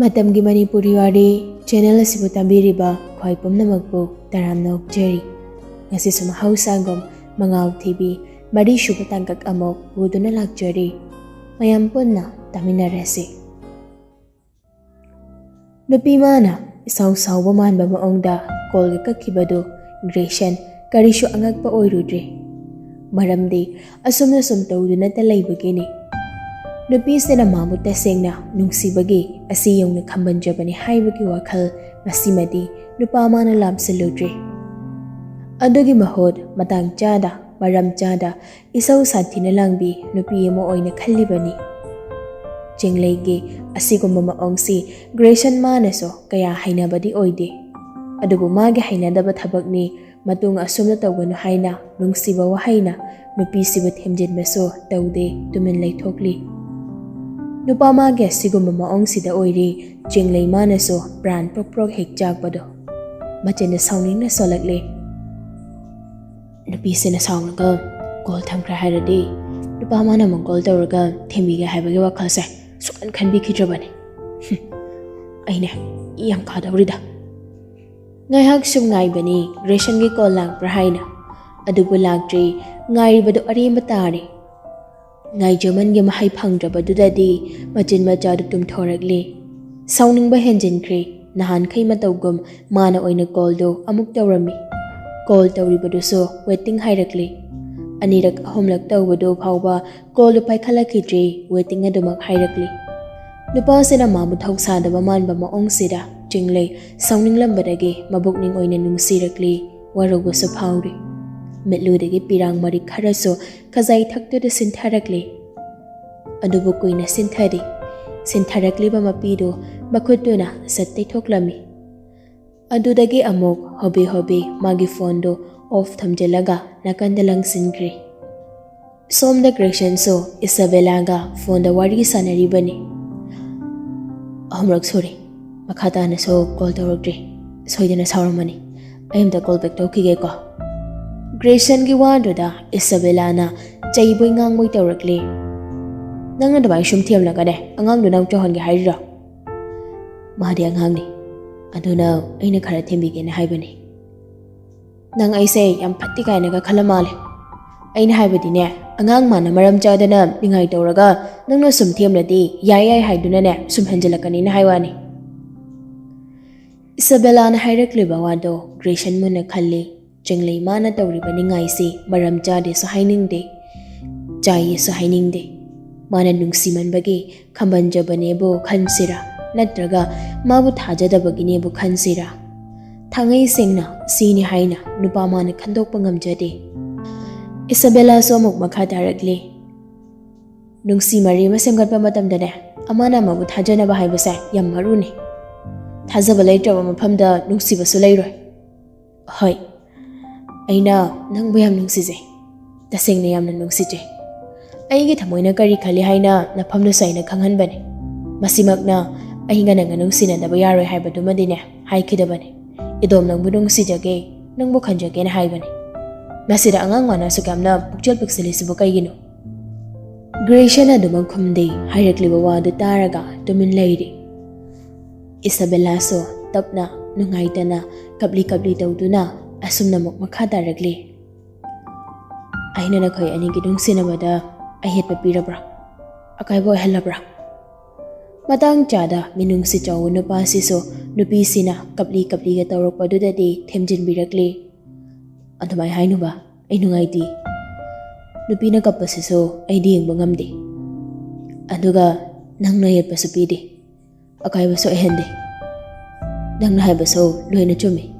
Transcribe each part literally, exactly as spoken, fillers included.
ꯃꯇꯝꯒꯤ ꯃꯅꯤꯄꯨꯔꯤ ꯋꯥꯔꯤ ꯆꯦꯅꯦꯜ ꯑꯁꯤꯕꯨ ꯇꯥꯕꯤꯔꯤꯕ ꯈ꯭ꯋꯥꯏ ꯄꯨꯝꯅꯃꯛꯄꯨ ꯇꯔꯥꯝꯅ ꯑꯣꯛꯆꯔꯤ꯫ ꯉꯁꯤꯁꯨ ꯃꯍꯧꯁꯥꯒꯨꯝ ꯃꯉꯥꯜ ꯊꯤꯕꯤ ꯃꯔꯤꯁꯨꯕ ꯇꯥꯡꯀꯛ ꯑꯃꯨꯛ ꯄꯨꯗꯨꯅ ꯂꯥꯛꯆꯔꯤ꯫ ꯃꯌꯥꯝ ꯄꯨꯟꯅ ꯇꯥꯃꯤꯟꯅꯔꯁꯤ꯫ ꯅꯨꯄꯤ ꯃꯥꯅ ꯏꯁꯥꯎ ꯁꯥꯎꯕ ꯃꯥꯟꯕ ꯃꯑꯣꯡꯗ ꯀꯣꯜꯒ ꯀꯛꯈꯤꯕꯗꯨ ꯒ꯭ꯔꯦꯁꯟ ꯀꯔꯤꯁꯨ ꯑꯉꯛꯄ ꯑꯣꯏꯔꯨꯗ꯭ꯔꯦ꯫ ꯃꯔꯝꯗꯤ ꯑꯁꯨꯝꯅ ꯁꯨꯝ ꯇꯧꯗꯨꯅꯇ ꯂꯩꯕꯒꯤꯅꯤ꯫ ꯅꯨꯄꯤꯁꯤꯅ ꯃꯥꯕꯨ ꯇꯁꯦꯡꯅ ꯅꯨꯡꯁꯤꯕꯒꯤ ꯑꯁꯤ ꯌꯧꯅ ꯈꯝꯕꯟꯖꯕꯅꯤ ꯍꯥꯏꯕꯒꯤ ꯋꯥꯈꯜ ꯃꯁꯤꯃꯗꯤ ꯅꯨꯄꯥ ꯃꯥꯅ ꯂꯥꯝꯁꯤꯜꯂꯨꯗ꯭ꯔꯦ꯫ ꯑꯗꯨꯒꯤ ꯃꯍꯨꯠ ꯃꯇꯥꯡ ꯆꯥꯗ, ꯃꯔꯝ ꯆꯥꯗ ꯏꯁꯧ ꯁꯥꯊꯤꯅ ꯂꯥꯡꯕꯤ ꯅꯨꯄꯤ ꯑꯃ ꯑꯣꯏꯅ ꯈꯜꯂꯤꯕꯅꯤ꯫ ꯆꯤꯡꯂꯩꯒꯤ ꯑꯁꯤꯒꯨꯝꯕ ꯃꯑꯣꯡꯁꯤ ꯒ꯭ꯔꯦꯁꯟ ꯃꯥꯅꯁꯨ ꯀꯌꯥ ꯍꯩꯅꯕꯗꯤ ꯑꯣꯏꯗꯦ꯫ ꯑꯗꯨꯕꯨ ꯃꯥꯒꯤ ꯍꯩꯅꯗꯕ ꯊꯕꯛꯅꯤ, ꯃꯇꯨꯡ ꯑꯁꯨꯝꯅ ꯇꯧꯒꯅꯨ ꯍꯥꯏꯅ ꯅꯨꯡꯁꯤꯕ ꯋꯥꯍꯩꯅ ꯅꯨꯄꯤꯁꯤꯕꯨ ꯊꯦꯝꯖꯤꯟꯕꯁꯨ ꯇꯧꯗꯦ, ꯇꯨꯃꯤꯟ ꯂꯩꯊꯣꯛꯂꯤ꯫ ꯅꯨꯄꯥ ꯃꯥꯒꯤ ꯑꯁꯤꯒꯨꯝꯕ ꯃꯑꯣꯡꯁꯤꯗ ꯑꯣꯏꯔꯤ ꯆꯤꯡꯂꯩ ꯃꯥꯅꯁꯨ ꯄ꯭ꯔꯥꯟ ꯄ꯭ꯔꯣꯛ ꯄ꯭ꯔꯣꯛ ꯍꯦꯛ ꯆꯥꯛꯄꯗꯣ꯫ ꯃꯆꯤꯟꯅ ꯁꯥꯎꯅꯤꯡꯅ ꯁꯣꯜꯂꯛꯂꯦ꯫ ꯅꯨꯄꯤꯁꯤꯅ ꯁꯥꯎꯔꯒ ꯀꯣꯜ ꯊꯝꯈ꯭ꯔꯦ ꯍꯥꯏꯔꯗꯤ ꯅꯨꯄꯥ ꯃꯥꯅ ꯑꯃꯨꯛ ꯀꯣꯜ ꯇꯧꯔꯒ ꯊꯦꯝꯕꯤꯒꯦ ꯍꯥꯏꯕꯒꯤ ꯋꯥꯈꯜꯁꯦ ꯁꯨꯛꯈꯟ ꯈꯟꯕꯤꯈꯤꯗ꯭ꯔꯕꯅꯤ꯫ ꯍꯨꯝ, ꯑꯩꯅ ꯌꯥꯝ ꯀꯥꯗꯧꯔꯤꯗ꯫ ꯉꯥꯏꯍꯥꯛ ꯁꯨꯝ ꯉꯥꯏꯕꯅꯤ ꯒ꯭ꯔꯦꯁꯟꯒꯤ ꯀꯣꯜ ꯂꯥꯛꯄ꯭ꯔꯥ ꯍꯥꯏꯅ꯫ ꯑꯗꯨꯕꯨ ꯂꯥꯛꯇ꯭ꯔꯤ, ꯉꯥꯏꯔꯤꯕꯗꯨ ꯑꯔꯦꯝꯕ ꯇꯥꯔꯦ꯫ ꯉꯥꯏꯖꯃꯟꯒꯤ ꯃꯍꯩ ꯐꯪꯗ꯭ꯔꯕꯗꯨꯗꯗꯤ ꯃꯆꯤꯟ ꯃꯆꯥꯗꯨ ꯇꯨꯝꯊꯣꯔꯛꯂꯤ꯫ ꯁꯥꯎꯅꯤꯡꯕ ꯍꯦꯟꯖꯤꯟꯈ꯭ꯔꯦ꯫ ꯅꯍꯥꯟꯈꯩ ꯃꯇꯧꯒꯨꯝ ꯃꯥꯅ ꯑꯣꯏꯅ ꯀꯣꯜꯗꯨ ꯑꯃꯨꯛ ꯇꯧꯔꯝꯃꯤ꯫ ꯀꯣꯜ ꯇꯧꯔꯤꯕꯗꯨꯁꯨ ꯋꯦꯇꯤꯡ ꯍꯥꯏꯔꯛꯂꯤ꯫ ꯑꯅꯤꯔꯛ ꯑꯍꯨꯝꯂꯛ ꯇꯧꯕꯗꯨ ꯐꯥꯎꯕ ꯀꯣꯜꯗꯨ ꯄꯥꯏꯈꯠꯂꯛꯈꯤꯗ꯭ꯔꯦ, ꯋꯦꯇꯤꯡ ꯑꯗꯨꯃꯛ ꯍꯥꯏꯔꯛꯂꯤ꯫ ꯅꯨꯄꯥꯁꯤꯅ ꯃꯥꯕꯨ ꯊꯧꯁꯥꯗꯕ ꯃꯥꯟꯕ ꯃꯑꯣꯡꯁꯤꯗ ꯆꯤꯡꯂꯩ ꯁꯥꯎꯅꯤꯡꯂꯝꯕꯗꯒꯤ ꯃꯕꯨꯛꯅꯤꯡ ꯑꯣꯏꯅ ꯅꯨꯡꯁꯤꯔꯛꯂꯤ꯫ ꯋꯥꯔꯧꯕꯁꯨ ꯐꯥꯎꯔꯤ꯫ ꯃꯤꯠꯂꯨꯗꯒꯤ ꯄꯤꯔꯥꯡ ꯃꯔꯤꯛ ꯈꯔꯁꯨ ꯈꯖꯥꯏ ꯊꯛꯇꯨꯗ ꯁꯤꯟꯊꯔꯛꯂꯤ꯫ ꯑꯗꯨꯕꯨ ꯀꯨꯏꯅ ꯁꯤꯟꯊꯔꯤ꯫ ꯁꯤꯟꯊꯔꯛꯂꯤꯕ ꯃꯄꯤꯗꯨ ꯃꯈꯨꯠꯇꯨꯅ ꯁꯠ ꯇꯩꯊꯣꯛꯂꯝꯃꯤ꯫ ꯑꯗꯨꯗꯒꯤ ꯑꯃꯨꯛ ꯍꯣꯕꯦ ꯍꯣꯕꯦ ꯃꯥꯒꯤ ꯐꯣꯟꯗꯨ ꯑꯣꯐ ꯊꯝꯖꯤꯜꯂꯒ ꯅꯥꯀꯟꯗ ꯂꯪꯁꯤꯟꯈ꯭ꯔꯦ꯫ ꯁꯣꯝꯗ ꯒ꯭ꯔꯦꯁꯟꯁꯨ ꯏꯁꯥꯕꯦꯂꯥꯒ ꯐꯣꯟꯗ ꯋꯥꯔꯤ ꯁꯥꯟꯅꯔꯤꯕꯅꯤ꯫ ꯑꯍꯨꯝꯂꯛ ꯁꯨꯔꯦ, ꯃꯈꯥ ꯇꯥꯅꯁꯨ ꯀꯣꯜ ꯇꯧꯔꯛꯇ꯭ꯔꯤ꯫ ꯁꯣꯏꯗꯅ ꯁꯥꯎꯔꯝꯃꯅꯤ꯫ ꯑꯩ ꯑꯝꯇ ꯀꯣꯜ ꯕꯦꯛ ꯇꯧꯈꯤꯒꯦꯀꯣ꯫ ꯒ꯭ꯔꯦꯁꯟꯒꯤ ꯋꯥꯗꯨꯗ ꯏꯁꯥꯕꯦꯂꯥꯅ ꯆꯩꯕꯣꯏ ꯉꯥꯡꯕꯣꯏ ꯇꯧꯔꯛꯂꯦ꯫ ꯅꯪꯅ ꯑꯗꯨꯃꯥꯏꯅ ꯁꯨꯝ ꯊꯦꯝꯂꯒꯅꯦ ꯑꯉꯥꯡꯗꯨ ꯅꯪ ꯆꯥꯎꯍꯟꯒꯦ ꯍꯥꯏꯔꯤꯔꯣ? ꯃꯥꯗꯤ ꯑꯉꯥꯡꯅꯤ, ꯑꯗꯨꯅ ꯑꯩꯅ ꯈꯔ ꯊꯦꯝꯕꯤꯒꯦꯅ ꯍꯥꯏꯕꯅꯤ꯫ ꯅꯪ ꯑꯩꯁꯦ ꯌꯥꯝ ꯐꯠꯇꯦ ꯀꯥꯏꯅꯒ ꯈꯜꯂ ꯃꯥꯜꯂꯦ꯫ ꯑꯩꯅ ꯍꯥꯏꯕꯗꯤꯅꯦ, ꯑꯉꯥꯡ ꯃꯥꯅ ꯃꯔꯝ ꯆꯥꯗꯅ ꯅꯤꯡꯉꯥꯏ ꯇꯧꯔꯒ ꯅꯪꯅ ꯁꯨꯝ ꯊꯦꯝꯂꯗꯤ ꯌꯥꯏ ꯌꯥꯏ ꯍꯥꯏꯗꯨꯅꯅꯦ ꯁꯨꯝ ꯍꯦꯟꯖꯤꯜꯂꯛꯀꯅꯤꯅ ꯍꯥꯏ ꯋꯥꯅꯤ꯫ ꯏꯁꯥꯕꯦꯂꯥꯅ ꯍꯥꯏꯔꯛꯂꯤꯕ ꯋꯥꯗꯣ ꯒ꯭ꯔꯦꯁꯟ ꯃꯨꯟꯅ ꯈꯜꯂꯤ꯫ ꯆꯤꯡꯂꯩ ꯃꯥꯅ ꯇꯧꯔꯤꯕ ꯅꯤꯡꯉꯥꯏꯁꯤ ꯃꯔꯝ ꯆꯥꯗꯦꯁꯨ ꯍꯥꯏꯅꯤꯡꯗꯦ, ꯆꯥꯏꯌꯦꯁꯨ ꯍꯥꯏꯅꯤꯡꯗꯦ꯫ ꯃꯥꯅ ꯅꯨꯡꯁꯤꯃꯟꯕꯒꯤ ꯈꯝꯕꯟꯖꯕꯅꯦꯕꯨ ꯈꯟꯁꯤꯔꯥ, ꯅꯠꯇ꯭ꯔꯒ ꯃꯥꯕꯨ ꯊꯥꯖꯗꯕꯒꯤꯅꯦꯕꯨ ꯈꯟꯁꯤꯔꯥ? ꯊꯥꯡꯉꯩ ꯁꯦꯡꯅ ꯁꯤꯅꯤ ꯍꯥꯏꯅ ꯅꯨꯄꯥ ꯃꯥꯅ ꯈꯟꯗꯣꯛꯄ ꯉꯝꯖꯗꯦ꯫ ꯏꯁꯥꯕꯦꯂꯥꯁꯨ ꯑꯃꯨꯛ ꯃꯈꯥ ꯇꯥꯔꯛꯂꯤ꯫ ꯅꯨꯡꯁꯤ ꯃꯔꯤ ꯑꯃ ꯁꯦꯝꯒꯠꯄ ꯃꯇꯝꯗꯅꯦ, ꯑꯃꯅ ꯑꯃꯕꯨ ꯊꯥꯖꯅꯕ ꯍꯥꯏꯕꯁꯦ ꯌꯥꯝ ꯃꯔꯨꯅꯤ꯫ ꯊꯥꯖꯕ ꯂꯩꯇ꯭ꯔꯕ ꯃꯐꯝꯗ ꯅꯨꯡꯁꯤꯕꯁꯨ ꯂꯩꯔꯣꯏ꯫ ꯍꯣꯏ, ꯑꯩꯅ ꯅꯪꯕꯨ ꯌꯥꯝ ꯅꯨꯡꯁꯤꯖꯩ꯫ ꯇꯁꯦꯡꯅ ꯌꯥꯝꯅ ꯅꯨꯡꯁꯤꯖꯩ꯫ ꯑꯩꯒꯤ ꯊꯃꯣꯏꯅ ꯀꯔꯤ ꯈꯜꯂꯤ ꯍꯥꯏꯅ ꯅꯐꯝꯗꯁꯨ ꯑꯩꯅ ꯈꯪꯍꯟꯕꯅꯤ꯫ ꯃꯁꯤꯃꯛꯅ ꯑꯩꯒ ꯅꯪꯒ ꯅꯨꯡꯁꯤꯅꯗꯕ ꯌꯥꯔꯣꯏ ꯍꯥꯏꯕꯗꯨꯃꯗꯤꯅꯦ ꯍꯥꯏꯈꯤꯗꯕꯅꯤ꯫ ꯏꯗꯣꯝ ꯅꯪꯕꯨ ꯅꯨꯡꯁꯤꯖꯒꯦ, ꯅꯪꯕꯨ ꯈꯟꯖꯒꯦꯅ ꯍꯥꯏꯕꯅꯤ꯫ ꯃꯁꯤꯗ ꯑꯉꯥꯡ ꯃꯥꯅ ꯑꯁꯨꯛ ꯌꯥꯝꯅ ꯄꯨꯛꯆꯦꯜ ꯄꯤꯛꯁꯤꯜꯂꯤꯁꯤꯕꯨ ꯀꯩꯒꯤꯅꯣ? ꯒ꯭ꯔꯦꯁꯟ ꯑꯗꯨꯃꯛ ꯈꯨꯝꯗꯦ꯫ ꯍꯥꯏꯔꯛꯂꯤꯕ ꯋꯥꯗꯨ ꯇꯥꯔꯒ ꯇꯨꯃꯤꯟ ꯂꯩꯔꯤ꯫ ꯏꯁꯥꯕꯦꯂꯥꯁꯨ ꯇꯞꯅ, ꯅꯨꯡꯉꯥꯏꯇꯅ, ꯀꯞꯂꯤ ꯀꯞꯂꯤ ꯇꯧꯗꯨꯅ ꯑꯁꯨꯝꯅ ꯑꯃꯨꯛ ꯃꯈꯥ ꯇꯥꯔꯛꯂꯤ꯫ ꯑꯩꯅ ꯅꯈꯣꯏ ꯑꯅꯤꯒꯤ ꯅꯨꯡꯁꯤꯅꯕꯗ ꯑꯌꯦꯠꯄ ꯄꯤꯔꯕ꯭ꯔꯥ? ꯑꯀꯥꯏꯕ ꯑꯣꯏꯍꯜꯂꯕ꯭ꯔꯥ? ꯃꯇꯥꯡ ꯆꯥꯗ ꯃꯤꯅꯨꯡꯁꯤ ꯆꯥꯎꯕ ꯅꯨꯄꯥꯁꯤꯁꯨ ꯅꯨꯄꯤꯁꯤꯅ ꯀꯞꯂꯤ ꯀꯞꯂꯤꯒ ꯇꯧꯔꯛꯄꯗꯨꯗꯗꯤ ꯊꯦꯝꯖꯤꯟꯕꯤꯔꯛꯂꯤ꯫ ꯑꯗꯨꯃꯥꯏ ꯍꯥꯏꯅꯨꯕ, ꯑꯩ ꯅꯨꯡꯉꯥꯏꯇꯦ꯫ ꯅꯨꯄꯤꯅ ꯀꯞꯄꯁꯤꯁꯨ ꯑꯩꯗꯤ ꯌꯦꯡꯕ ꯉꯝꯗꯦ꯫ ꯑꯗꯨꯒ ꯅꯪꯅ ꯌꯦꯠꯄꯁꯨ ꯄꯤꯗꯦ, ꯑꯀꯥꯏꯕꯁꯨ ꯑꯣꯏꯍꯟꯗꯦ꯫ ꯅꯪꯅ ꯍꯥꯏꯕꯁꯨ ꯂꯣꯏꯅ ꯆꯨꯝꯃꯤ꯫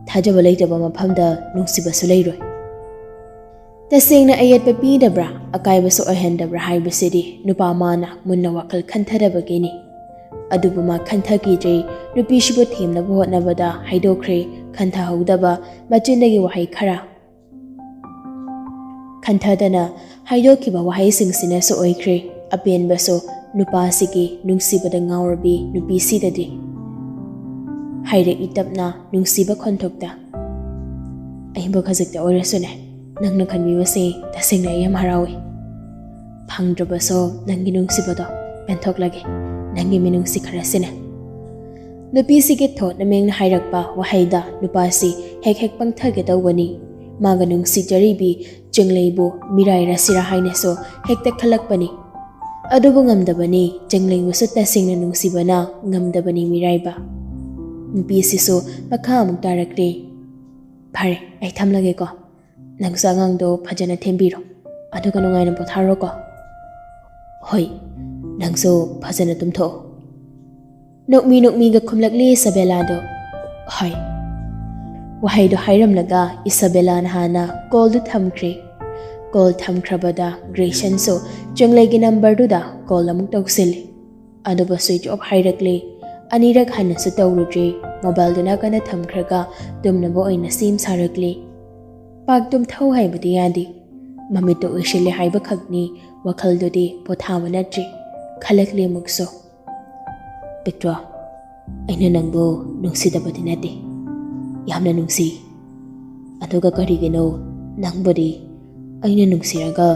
ꯊꯥꯖꯕ ꯂꯩꯇꯕ ꯃꯐꯝꯗ ꯅꯨꯡꯁꯤꯕꯁꯨ ꯂꯩꯔꯣꯏ꯫ ꯇꯁꯦꯡꯅ ꯑꯌꯦꯠꯄ ꯄꯤꯗꯕ꯭ꯔꯥ, ꯑꯀꯥꯏꯕꯁꯨ ꯑꯣꯏꯍꯟꯗꯕ꯭ꯔꯥ ꯍꯥꯏꯕꯁꯤꯗꯤ ꯅꯨꯄꯥ ꯃꯥꯅ ꯃꯨꯟꯅ ꯋꯥꯈꯜ ꯈꯟꯊꯗꯕꯒꯤꯅꯤ꯫ ꯑꯗꯨꯕꯨ ꯃꯥ ꯈꯟꯊꯈꯤꯗ꯭ꯔꯦ꯫ ꯅꯨꯄꯤꯁꯤꯕꯨ ꯊꯦꯝꯅꯕ ꯍꯣꯠꯅꯕꯗ ꯍꯥꯏꯗꯣꯛꯈ꯭ꯔꯦ ꯈꯟꯊꯍꯧꯗꯕ ꯃꯆꯤꯟꯗꯒꯤ ꯋꯥꯍꯩ ꯈꯔ꯫ ꯈꯟꯊꯗꯅ ꯍꯥꯏꯗꯣꯛꯈꯤꯕ ꯋꯥꯍꯩꯁꯤꯡꯁꯤꯅꯁꯨ ꯑꯣꯏꯈ꯭ꯔꯦ ꯑꯄꯦꯟꯕꯁꯨ ꯅꯨꯄꯥꯁꯤꯒꯤ ꯅꯨꯡꯁꯤꯕꯗ ꯉꯥꯎꯔꯕꯤ ꯅꯨꯄꯤꯁꯤꯗꯗꯤ꯫ ꯍꯥꯏꯔꯛꯏ ꯇꯞꯅ ꯅꯨꯡꯁꯤꯕ ꯈꯣꯟꯊꯣꯛꯇ, "ꯑꯍꯦꯟꯕ ꯈꯖꯤꯛꯇ ꯑꯣꯏꯔꯁꯨꯅꯦ, ꯅꯪꯅ ꯈꯟꯕꯤꯕꯁꯦ ꯇꯁꯦꯡꯅ ꯑꯩ ꯌꯥꯝ ꯍꯔꯥꯎꯏ꯫ ꯐꯪꯗ꯭ꯔꯕꯁꯨ ꯅꯪꯒꯤ ꯅꯨꯡꯁꯤꯕꯗꯣ ꯄꯦꯟꯊꯣꯛꯂꯒꯦ, ꯅꯪꯒꯤ ꯃꯤꯅꯨꯡꯁꯤ ꯈꯔꯁꯤꯅꯦ꯫ ꯅꯨꯄꯤꯁꯤꯒꯤ ꯊꯣꯠꯅ ꯃꯦꯡꯅ ꯍꯥꯏꯔꯛꯄ ꯋꯥꯍꯩꯗ ꯅꯨꯄꯥꯁꯤ ꯍꯦꯛ ꯍꯦꯛ ꯄꯪꯊꯒꯦ ꯇꯧꯕꯅꯤ꯫ ꯃꯥꯒ ꯅꯨꯡꯁꯤꯖꯔꯤꯕꯤ ꯆꯤꯡꯂꯩꯕꯨ ꯃꯤꯔꯥꯏꯔꯁꯤꯔꯥ ꯍꯥꯏꯅꯁꯨ ꯍꯦꯛꯇ ꯈꯜꯂꯛꯄꯅꯤ꯫ ꯑꯗꯨꯕꯨ ꯉꯝꯗꯕꯅꯤ, ꯆꯤꯡꯂꯩꯕꯨꯁꯨ ꯇꯁꯦꯡꯅ ꯅꯨꯡꯁꯤꯕꯅ ꯉꯝꯗꯕꯅꯤ ꯃꯤꯔꯥꯏꯕ꯫ ꯅꯨꯄꯤꯁꯤꯁꯨ ꯃꯈꯥ ꯑꯃꯨꯛ ꯇꯥꯔꯛꯂꯦ꯫ "ꯐꯔꯦ, ꯑꯩ ꯊꯝꯂꯒꯦꯀꯣ꯫ ꯅꯪꯁꯨ ꯑꯉꯥꯡꯗꯣ ꯐꯖꯅ ꯊꯦꯝꯕꯤꯔꯣ, ꯑꯗꯨꯒ ꯅꯨꯡꯉꯥꯏꯅ ꯄꯣꯊꯥꯔꯣꯀꯣ꯫" "ꯍꯣꯏ, ꯅꯪꯁꯨ ꯐꯖꯅ ꯇꯨꯝꯊꯣꯛꯑꯣ꯫" ꯅꯣꯛꯃꯤ ꯅꯣꯛꯃꯤꯒ ꯈꯨꯝꯂꯛꯂꯤ ꯏꯁꯥꯕꯦꯂꯥꯗꯣ꯫ "ꯍꯣꯏ꯫" ꯋꯥꯍꯩꯗꯣ ꯍꯥꯏꯔꯝꯂꯒ ꯏꯁꯥꯕꯦꯂꯥꯅ ꯍꯥꯟꯅ ꯀꯣꯜꯗꯨ ꯊꯝꯈ꯭ꯔꯦ꯫ ꯀꯣꯜ ꯊꯝꯈ꯭ꯔꯕꯗ ꯒ꯭ꯔꯦꯁꯟꯁꯨ ꯆꯤꯡꯂꯩꯒꯤ ꯅꯝꯕꯔꯗꯨꯗ ꯀꯣꯜ ꯑꯃꯨꯛ ꯇꯧꯁꯤꯜꯂꯤ꯫ ꯑꯗꯨꯕꯨ ꯁ꯭ꯋꯤꯆ ꯑꯣꯐ ꯍꯥꯏꯔꯛꯂꯤ꯫ ꯑꯅꯤꯔꯛ ꯍꯟꯅꯁꯨ ꯇꯧꯔꯨꯗ꯭ꯔꯦ꯫ ꯃꯣꯕꯥꯏꯜꯗꯨ ꯅꯥꯀꯟꯗ ꯊꯝꯈ꯭ꯔꯒ ꯇꯨꯝꯅꯕ ꯑꯣꯏꯅ ꯁꯦꯝ ꯁꯥꯔꯛꯂꯤ꯫ ꯄꯥꯛ ꯇꯨꯝꯊꯧ ꯍꯥꯏꯕꯗꯤ ꯌꯥꯗꯦ꯫ ꯃꯃꯤꯠꯇꯨ ꯎꯏꯁꯤꯜꯂꯦ ꯍꯥꯏꯕꯈꯛꯅꯤ, ꯋꯥꯈꯜꯗꯨꯗꯤ ꯄꯣꯊꯥꯕ ꯅꯠꯇ꯭ꯔꯤ꯫ ꯈꯜꯂꯛꯂꯤ ꯑꯃꯨꯛꯁꯨ꯫ "ꯄꯤꯛꯇ꯭ꯔꯣ, ꯑꯩꯅ ꯅꯪꯕꯨ ꯅꯨꯡꯁꯤꯗꯕꯗꯤ ꯅꯠꯇꯦ, ꯌꯥꯝꯅ ꯅꯨꯡꯁꯤ꯫ ꯑꯗꯨꯒ ꯀꯔꯤꯒꯤꯅꯣ ꯅꯪꯕꯨꯗꯤ ꯑꯩꯅ ꯅꯨꯡꯁꯤꯔꯒ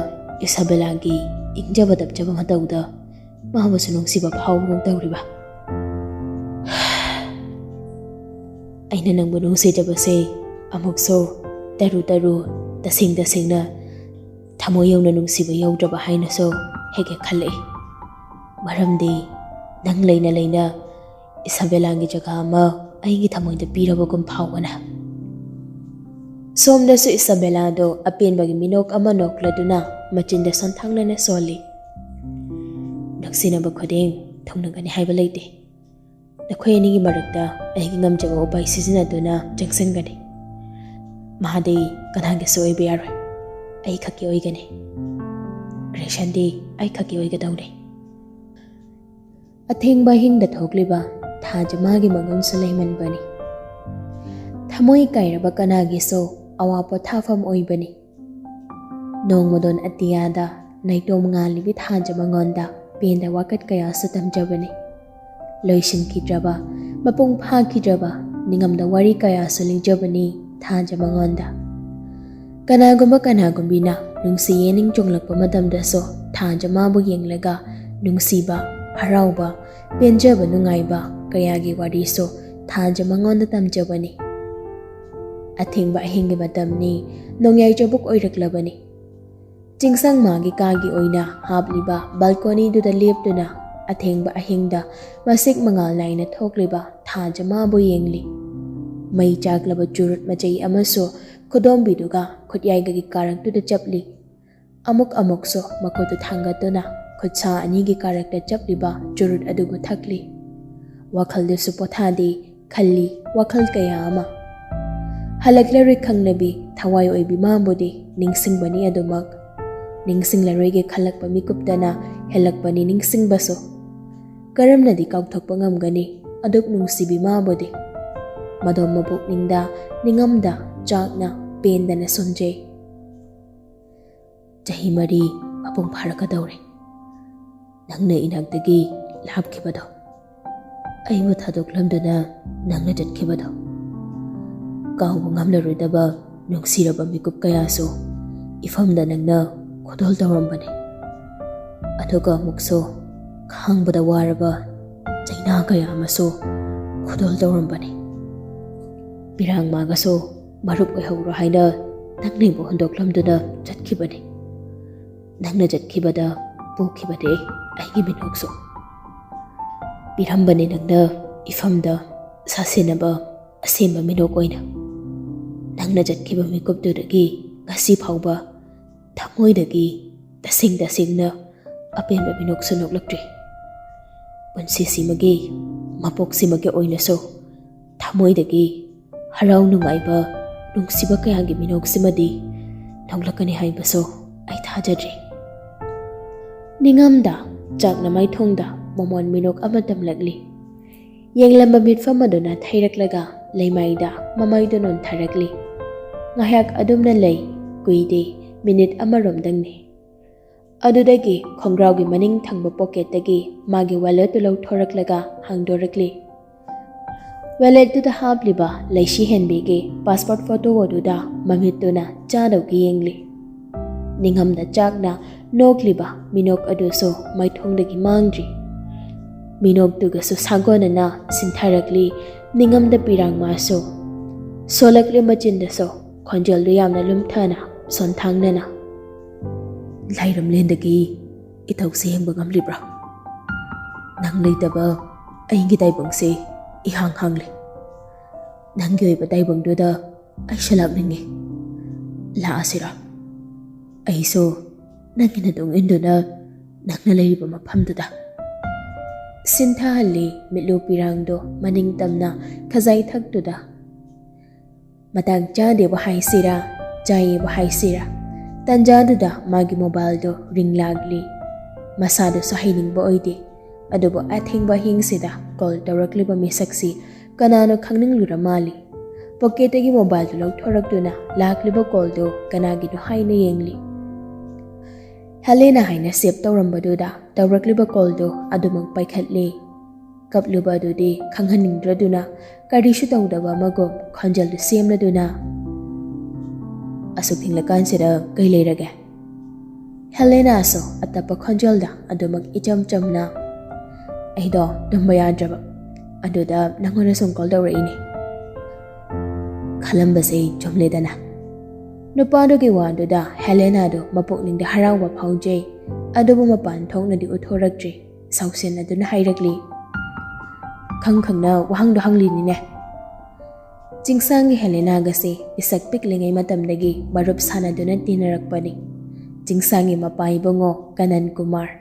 ꯏꯁꯥꯕꯦꯂꯥꯒꯤ ꯏꯪꯖꯕ ꯇꯞꯆꯕ ꯃꯇꯧꯗ ꯃꯥꯕꯨꯁꯨ ꯅꯨꯡꯁꯤꯕ ꯐꯥꯎꯕꯒꯨꯝ ꯇꯧꯔꯤꯕ?" "ꯑꯩꯅ ꯅꯪꯕꯨ ꯅꯨꯡꯁꯤꯖꯕꯁꯦ ꯑꯃꯨꯛꯁꯨ ꯇꯔꯨ ꯇꯔꯨ, ꯇꯁꯦꯡ ꯇꯁꯦꯡꯅ ꯊꯃꯣꯏ ꯌꯧꯅ ꯅꯨꯡꯁꯤꯕ ꯌꯧꯗ꯭ꯔꯕ ꯍꯥꯏꯅꯁꯨ ꯍꯦꯛ ꯍꯦꯛ ꯈꯜꯂꯛꯏ꯫ ꯃꯔꯝꯗꯤ ꯅꯪ ꯂꯩꯅ ꯂꯩꯅ ꯏꯁꯥꯕꯦꯂꯥꯒꯤ ꯖꯒꯥ ꯑꯃ ꯑꯩꯒꯤ ꯊꯃꯣꯏꯗ ꯄꯤꯔꯕꯒꯨꯝ ꯐꯥꯎꯕꯅ꯫" ꯁꯣꯝꯗꯁꯨ ꯏꯁꯥꯕꯦꯂꯥꯗꯣ ꯑꯄꯦꯟꯕꯒꯤ ꯃꯤꯅꯣꯛ ꯑꯃ ꯅꯣꯛꯂꯗꯨꯅ ꯃꯆꯤꯟꯗ ꯁꯣꯟꯊꯥꯡꯅꯅ ꯁꯣꯜꯂꯤ꯫ "ꯅꯛꯁꯤꯟꯅꯕ ꯈꯨꯗꯤꯡ ꯊꯨꯡꯅꯒꯅꯤ ꯍꯥꯏꯕ ꯂꯩꯇꯦ꯫ ꯅꯈꯣꯏ ꯑꯅꯤꯒꯤ ꯃꯔꯛꯇ ꯑꯩꯒꯤ ꯉꯝꯖꯕ ꯎꯄꯥꯏ ꯁꯤꯖꯤꯟꯅꯗꯨꯅ ꯆꯪꯁꯤꯟꯒꯅꯤ꯫ ꯃꯥꯗꯤ ꯀꯅꯥꯒꯤꯁꯨ ꯑꯣꯏꯕ ꯌꯥꯔꯣꯏ, ꯑꯩ ꯈꯛꯀꯤ ꯑꯣꯏꯒꯅꯤ꯫ ꯒ꯭ꯔꯦꯁꯟꯗꯤ ꯑꯩ ꯈꯛꯀꯤ ꯑꯣꯏꯒꯗꯧꯅꯤ꯫" ꯑꯊꯦꯡꯕ ꯑꯍꯤꯡꯗ ꯊꯣꯛꯂꯤꯕ ꯊꯥꯖ ꯃꯥꯒꯤ ꯃꯒꯨꯟꯁꯨ ꯂꯩꯃꯟꯕꯅꯤ꯫ ꯊꯃꯣꯏ ꯀꯥꯏꯔꯕ ꯀꯅꯥꯒꯤꯁꯨ ꯑꯋꯥ ꯄꯣꯊꯥꯐꯝ ꯑꯣꯏꯕꯅꯤ꯫ ꯅꯣꯡꯃꯗꯣꯟ ꯑꯇꯤꯌꯥꯗ ꯅꯥꯏꯇꯣꯝ ꯉꯥꯜꯂꯤꯕꯤ ꯊꯥꯖ ꯃꯉꯣꯟꯗ ꯄꯦꯟꯗ ꯋꯥꯀꯠ ꯀꯌꯥꯁꯨ ꯇꯝꯖꯕꯅꯤ꯫ ꯂꯣꯏꯁꯤꯟꯈꯤꯗ꯭ꯔꯕ, ꯃꯄꯨꯡ ꯐꯥꯈꯤꯗ꯭ꯔꯕ ꯅꯤꯡꯉꯝꯗ ꯋꯥꯔꯤ ꯀꯌꯥꯁꯨ ꯂꯤꯖꯕꯅꯤ ꯊꯥꯖ ꯃꯉꯣꯟꯗ꯫ ꯀꯅꯥꯒꯨꯝꯕ ꯀꯅꯥꯒꯨꯝꯕꯤꯅ ꯅꯨꯡꯁꯤ ꯌꯦꯅꯤꯡ ꯆꯣꯡꯂꯛꯄ ꯃꯇꯝꯗꯁꯨ ꯊꯥꯖ ꯃꯥꯕꯨ ꯌꯦꯡꯂꯒ ꯅꯨꯡꯁꯤꯕ, ꯍꯔꯥꯎꯕ, ꯄꯦꯟꯖꯕ, ꯅꯨꯡꯉꯥꯏꯕ, ꯀꯌꯥꯒꯤ ꯋꯥꯔꯤꯁꯨ ꯊꯥꯖ ꯃꯉꯣꯟꯗ ꯇꯝꯖꯕꯅꯤ꯫ ꯑꯊꯦꯡꯕ ꯑꯍꯤꯡꯒꯤ ꯃꯇꯝꯅꯤ, ꯅꯣꯡꯌꯥꯏ ꯆꯕꯨꯛ ꯑꯣꯏꯔꯛꯂꯕꯅꯤ꯫ ꯆꯤꯡꯁꯪ ꯃꯥꯒꯤ ꯀꯥꯒꯤ ꯑꯣꯏꯅ ꯍꯥꯞꯂꯤꯕ ꯕꯥꯜꯀꯣꯅꯤꯗꯨꯗ ꯂꯦꯞꯇꯨꯅ ꯑꯊꯦꯡꯕ ꯑꯍꯤꯡꯗ ꯃꯁꯤꯛ ꯃꯉꯥꯜ ꯅꯥꯏꯅ ꯊꯣꯛꯂꯤꯕ ꯊꯥꯖ ꯃꯥꯕꯨ ꯌꯦꯡꯂꯤ꯫ ꯃꯩ ꯆꯥꯛꯂꯕ ꯆꯨꯔꯨꯠ ꯃꯆꯩ ꯑꯃꯁꯨ ꯈꯨꯗꯣꯝꯕꯤꯗꯨꯒ ꯈꯨꯠꯌꯥꯏꯒꯒꯤ ꯀꯥꯔꯛꯇꯨꯗ ꯆꯞꯂꯤ꯫ ꯑꯃꯨꯛ ꯑꯃꯨꯛꯁꯨ ꯃꯈꯨꯠꯇꯨ ꯊꯥꯡꯒꯠꯇꯨꯅ ꯈꯨꯠꯁꯥ ꯑꯅꯤꯒꯤ ꯀꯥꯔꯛꯇ ꯆꯞꯂꯤꯕ ꯆꯨꯔꯨꯠ ꯑꯗꯨꯕꯨ ꯊꯛꯂꯤ꯫ ꯋꯥꯈꯜꯗꯨꯁꯨ ꯄꯣꯊꯥꯗꯦ, ꯈꯜꯂꯤ ꯋꯥꯈꯜ ꯀꯌꯥ ꯑꯃ꯫ ꯍꯜꯂꯛꯂꯔꯣꯏ ꯈꯪꯂꯕꯤ ꯊꯋꯥꯏ ꯑꯣꯏꯕꯤ ꯃꯥꯕꯨꯗꯤ ꯅꯤꯡꯁꯤꯡꯕꯅꯤ ꯑꯗꯨꯃꯛ꯫ ꯅꯤꯡꯁꯤꯡꯂꯔꯣꯏꯒꯦ ꯈꯜꯂꯛꯄ ꯃꯤꯀꯨꯞꯇꯅ ꯍꯦꯜꯂꯛꯄꯅꯤ ꯅꯤꯡꯁꯤꯡꯕꯁꯨ꯫ ꯀꯔꯝꯅꯗꯤ ꯀꯥꯎꯊꯣꯛꯄ ꯉꯝꯒꯅꯤ ꯑꯗꯨꯛ ꯅꯨꯡꯁꯤꯕꯤ ꯃꯥꯕꯨꯗꯤ? ꯃꯗꯣꯝ ꯃꯄꯨꯛꯅꯤꯡꯗ ꯅꯤꯡꯉꯝꯗ ꯆꯥꯛꯅ ꯄꯦꯟꯗꯅ ꯁꯨꯝꯖꯩ꯫ ꯆꯍꯤ ꯃꯔꯤ ꯃꯄꯨꯡ ꯐꯥꯔꯛꯀꯗꯧꯔꯦ꯫ ꯅꯪꯅ ꯏꯅꯥꯛꯇꯒꯤ ꯂꯥꯞꯈꯤꯕꯗꯣ, ꯑꯩꯕꯨ ꯊꯥꯗꯣꯛꯂꯝꯗꯨꯅ ꯅꯪꯅ ꯆꯠꯈꯤꯕꯗꯣ꯫ ꯀꯥꯎꯕ ꯉꯝꯂꯔꯣꯏꯗꯕ ꯅꯨꯡꯁꯤꯔꯕ ꯃꯤꯀꯨꯞ ꯀꯌꯥꯁꯨ ꯏꯐꯝꯗ ꯅꯪꯅ ꯈꯨꯗꯣꯜ ꯇꯧꯔꯝꯕꯅꯤ꯫ ꯑꯗꯨꯒ ꯑꯃꯨꯛꯁꯨ ꯈꯥꯡꯕꯗ ꯋꯥꯔꯕ ꯆꯩꯅꯥ ꯀꯌꯥ ꯑꯃꯁꯨ ꯈꯨꯗꯣꯜ ꯇꯧꯔꯝꯕꯅꯤ꯫ ꯄꯤꯔꯥꯡ ꯃꯥꯒꯁꯨ ꯃꯔꯨꯞ ꯑꯣꯏꯍꯧꯔꯣ ꯍꯥꯏꯅ ꯅꯪꯅ ꯑꯩꯕꯨ ꯍꯨꯟꯗꯣꯛꯂꯝꯗꯨꯅ ꯆꯠꯈꯤꯕꯅꯤ꯫ ꯅꯪꯅ ꯆꯠꯈꯤꯕꯗ ꯄꯣꯛꯈꯤꯕꯅꯦ ꯑꯩꯒꯤ ꯃꯤꯅꯣꯛꯁꯨ꯫ ꯄꯤꯔꯝꯕꯅꯦ ꯅꯪꯅ ꯏꯐꯝꯗ ꯁꯥꯁꯦꯟꯅꯕ ꯑꯁꯦꯡꯕ ꯃꯤꯅꯣꯛ ꯑꯣꯏꯅ꯫ ꯅꯪꯅ ꯆꯠꯈꯤꯕ ꯃꯤꯀꯨꯞꯇꯨꯗꯒꯤ ꯉꯁꯤ ꯐꯥꯎꯕ ꯊꯃꯣꯏꯗꯒꯤ ꯇꯁꯦꯡ ꯇꯁꯦꯡꯅ ꯑꯄꯦꯟꯕ ꯃꯤꯅꯣꯛꯁꯨ ꯅꯣꯛꯂꯛꯇ꯭ꯔꯤ꯫ ꯄꯨꯟꯁꯤꯁꯤꯃꯒꯤ, ꯃꯄꯣꯛꯁꯤꯃꯒꯤ ꯑꯣꯏꯅꯁꯨ ꯊꯃꯣꯏꯗꯒꯤ ꯍꯔꯥꯎ ꯅꯨꯡꯉꯥꯏꯕ, ꯅꯨꯡꯁꯤꯕ ꯀꯌꯥꯒꯤ ꯃꯤꯅꯣꯛꯁꯤꯃꯗꯤ ꯅꯣꯛꯂꯛꯀꯅꯤ ꯍꯥꯏꯕꯁꯨ ꯑꯩ ꯊꯥꯖꯗ꯭ꯔꯤ꯫ ꯅꯤꯡꯉꯝꯗ ꯆꯥꯛꯅ ꯃꯥꯏꯊꯣꯡꯗ ꯃꯃꯣꯟ ꯃꯤꯅꯣꯛ ꯑꯃ ꯇꯝꯂꯛꯂꯤ꯫ ꯌꯦꯡꯂꯝꯕ ꯃꯤꯠꯐꯝ ꯑꯗꯨꯅ ꯊꯩꯔꯛꯂꯒ ꯂꯩꯃꯥꯏꯗ ꯃꯃꯥꯏꯗꯨ ꯅꯣꯟꯊꯔꯛꯂꯤ꯫ ꯉꯥꯏꯍꯥꯛ ꯑꯗꯨꯝꯅ ꯂꯩ, ꯀꯨꯏꯗꯦ, ꯃꯤꯅꯤꯠ ꯑꯃꯔꯣꯝꯗꯪꯅꯤ꯫ ꯑꯗꯨꯗꯒꯤ ꯈꯣꯡꯒ꯭ꯔꯥꯎꯒꯤ ꯃꯅꯤꯡ ꯊꯪꯕ ꯄꯣꯀꯦꯠꯇꯒꯤ ꯃꯥꯒꯤ ꯋꯥꯂꯦꯠꯇꯨ ꯂꯧꯊꯣꯔꯛꯂꯒ ꯍꯥꯡꯗꯣꯔꯛꯂꯤ꯫ ꯋꯥꯂꯦꯠꯇꯨꯗ ꯍꯥꯞꯂꯤꯕ ꯂꯩꯁꯤ ꯍꯦꯟꯕꯤꯒꯤ ꯄꯥꯁꯄꯣꯔꯠ ꯐꯣꯇꯣ ꯑꯗꯨꯗ ꯃꯃꯤꯠꯇꯨꯅ ꯆꯥꯗꯧꯒꯤ ꯌꯦꯡꯂꯤ꯫ ꯅꯤꯡꯉꯝꯗ ꯆꯥꯛꯅ ꯅꯣꯛꯂꯤꯕ ꯃꯤꯅꯣꯛ ꯑꯗꯨꯁꯨ ꯃꯥꯏꯊꯣꯡꯗꯒꯤ ꯃꯥꯡꯗ꯭ꯔꯤ꯫ ꯃꯤꯅꯣꯛꯇꯨꯒꯁꯨ ꯁꯥꯒꯣꯟꯅꯅ ꯁꯤꯟꯊꯔꯛꯂꯤ ꯅꯤꯡꯉꯝꯗ ꯄꯤꯔꯥꯡ ꯃꯥꯁꯨ꯫ ꯁꯣꯜꯂꯛꯂꯤ ꯃꯆꯤꯟꯗꯁꯨ ꯈꯣꯟꯖꯦꯜꯗꯨ ꯌꯥꯝꯅ ꯂꯨꯝꯊꯅ, ꯁꯣꯟꯊꯥꯡꯅꯅ, "ꯂꯥꯏꯔꯝꯂꯦꯟꯗꯒꯤ ꯏꯇꯧꯁꯦ ꯌꯦꯡꯕ ꯉꯝꯂꯤꯕ꯭ꯔꯥ? ꯅꯪ ꯂꯩꯇꯕ ꯑꯩꯒꯤ ꯇꯥꯏꯕꯪꯁꯦ ꯏꯍꯥꯡ ꯍꯥꯡꯂꯦ꯫ ꯅꯪꯒꯤ ꯑꯣꯏꯕ ꯇꯥꯏꯕꯪꯗꯨꯗ ꯑꯩꯁꯨ ꯂꯥꯛꯅꯤꯡꯉꯤ꯫ ꯂꯥꯛꯑꯁꯤꯔꯥ? ꯑꯩꯁꯨ ꯅꯪꯒꯤ ꯅꯇꯨꯡ ꯏꯟꯗꯨꯅ ꯅꯪꯅ ꯂꯩꯔꯤꯕ ꯃꯐꯝꯗꯨꯗ꯫" ꯁꯤꯟꯊꯍꯜꯂꯤ ꯃꯤꯠꯂꯨ ꯄꯤꯔꯥꯡꯗꯣ ꯃꯅꯤꯡ ꯇꯝꯅ ꯈꯖꯥꯏ ꯊꯛꯇꯨꯗ꯫ ꯃꯇꯥꯡ ꯆꯥꯗꯦꯕꯨ ꯍꯥꯏꯁꯤꯔꯥ, ꯆꯥꯏꯌꯦꯕꯨ ꯍꯥꯏꯁꯤꯔꯥ, ꯇꯥꯟꯖꯥꯗꯨꯗ ꯃꯥꯒꯤ ꯃꯣꯕꯥꯏꯜꯗꯣ ꯔꯤꯡ ꯂꯥꯛꯂꯤ꯫ ꯃꯁꯥꯗꯨꯁꯨ ꯍꯩꯅꯤꯡꯕ ꯑꯣꯏꯗꯦ, ꯑꯗꯨꯕꯨ ꯑꯊꯦꯡꯕ ꯑꯍꯤꯡꯁꯤꯗ ꯀꯣꯜ ꯇꯧꯔꯛꯂꯤꯕ ꯃꯤꯁꯛꯁꯤ ꯀꯅꯥꯅꯣ ꯈꯪꯅꯤꯡꯂꯨꯔ ꯃꯥꯜꯂꯤ꯫ ꯄꯣꯀꯦꯠꯇꯒꯤ ꯃꯣꯕꯥꯏꯜꯗꯨ ꯂꯧꯊꯣꯔꯛꯇꯨꯅ ꯂꯥꯛꯂꯤꯕ ꯀꯣꯜꯗꯨ ꯀꯅꯥꯒꯤꯅꯣ ꯍꯥꯏꯅ ꯌꯦꯡꯂꯤ꯫ ꯍꯦꯂꯦꯅꯥ ꯍꯥꯏꯅ ꯁꯦꯚ ꯇꯧꯔꯝꯕꯗꯨꯗ ꯇꯧꯔꯛꯂꯤꯕ ꯀꯣꯜꯗꯨ ꯑꯗꯨꯃꯛ ꯄꯥꯏꯈꯠꯂꯤ꯫ ꯀꯞꯂꯨꯕ ꯑꯗꯨꯗꯤ ꯈꯪꯍꯟꯅꯤꯡꯗ꯭ꯔꯗꯨꯅ ꯀꯔꯤꯁꯨ ꯇꯧꯗꯕ ꯑꯃꯒꯨꯝ ꯈꯣꯟꯖꯦꯜꯗꯨ ꯁꯦꯝꯂꯗꯨꯅ, "ꯑꯁꯨꯛ ꯊꯦꯡꯂꯀꯥꯟꯁꯤꯗ ꯀꯩ ꯂꯩꯔꯒꯦ?" ꯍꯦꯂꯦꯅꯥꯁꯨ ꯑꯇꯞꯄ ꯈꯣꯟꯖꯦꯜꯗ ꯑꯗꯨꯃꯛ ꯏꯆꯝ ꯆꯝꯅ, "ꯑꯩꯗꯣ ꯇꯨꯝꯕ ꯌꯥꯗ꯭ꯔꯕ, ꯑꯗꯨꯗ ꯅꯪꯉꯣꯟꯗ ꯁꯨꯝ ꯀꯣꯜ ꯇꯧꯔꯛꯏꯅꯦ꯫" ꯈꯜꯂꯝꯕꯁꯦ ꯆꯨꯝꯂꯦꯗꯅ꯫ ꯅꯨꯄꯥꯗꯨꯒꯤ ꯋꯥꯗꯨꯗ ꯍꯦꯂꯦꯅꯥꯗꯨ ꯃꯄꯨꯛꯅꯤꯡꯗ ꯍꯔꯥꯎꯕ ꯐꯥꯎꯖꯩ, ꯑꯗꯨꯕꯨ ꯃꯄꯥꯟ ꯊꯣꯛꯅꯗꯤ ꯎꯠꯊꯣꯔꯛꯇ꯭ꯔꯤ꯫ ꯁꯥꯎꯁꯤꯟꯅꯗꯨꯅ ꯍꯥꯏꯔꯛꯂꯤ, "ꯈꯪ ꯈꯪꯅ ꯋꯥꯍꯪꯗꯣ ꯍꯪꯂꯤꯅꯤꯅꯦ꯫" ꯆꯤꯡꯁꯥꯡꯒꯤ ꯍꯦꯂꯦꯅꯥꯒꯁꯦ ꯄꯤꯁꯛ ꯄꯤꯛꯂꯤꯉꯩ ꯃꯇꯝꯗꯒꯤ ꯃꯔꯨꯞ ꯁꯥꯟꯅꯗꯨꯅ ꯇꯤꯟꯅꯔꯛꯄꯅꯤ꯫ ꯆꯤꯡꯁꯥꯡꯒꯤ ꯃꯄꯥ ꯏꯕꯨꯡꯉꯣ ꯀꯅꯟ ꯀꯨꯃꯥꯔ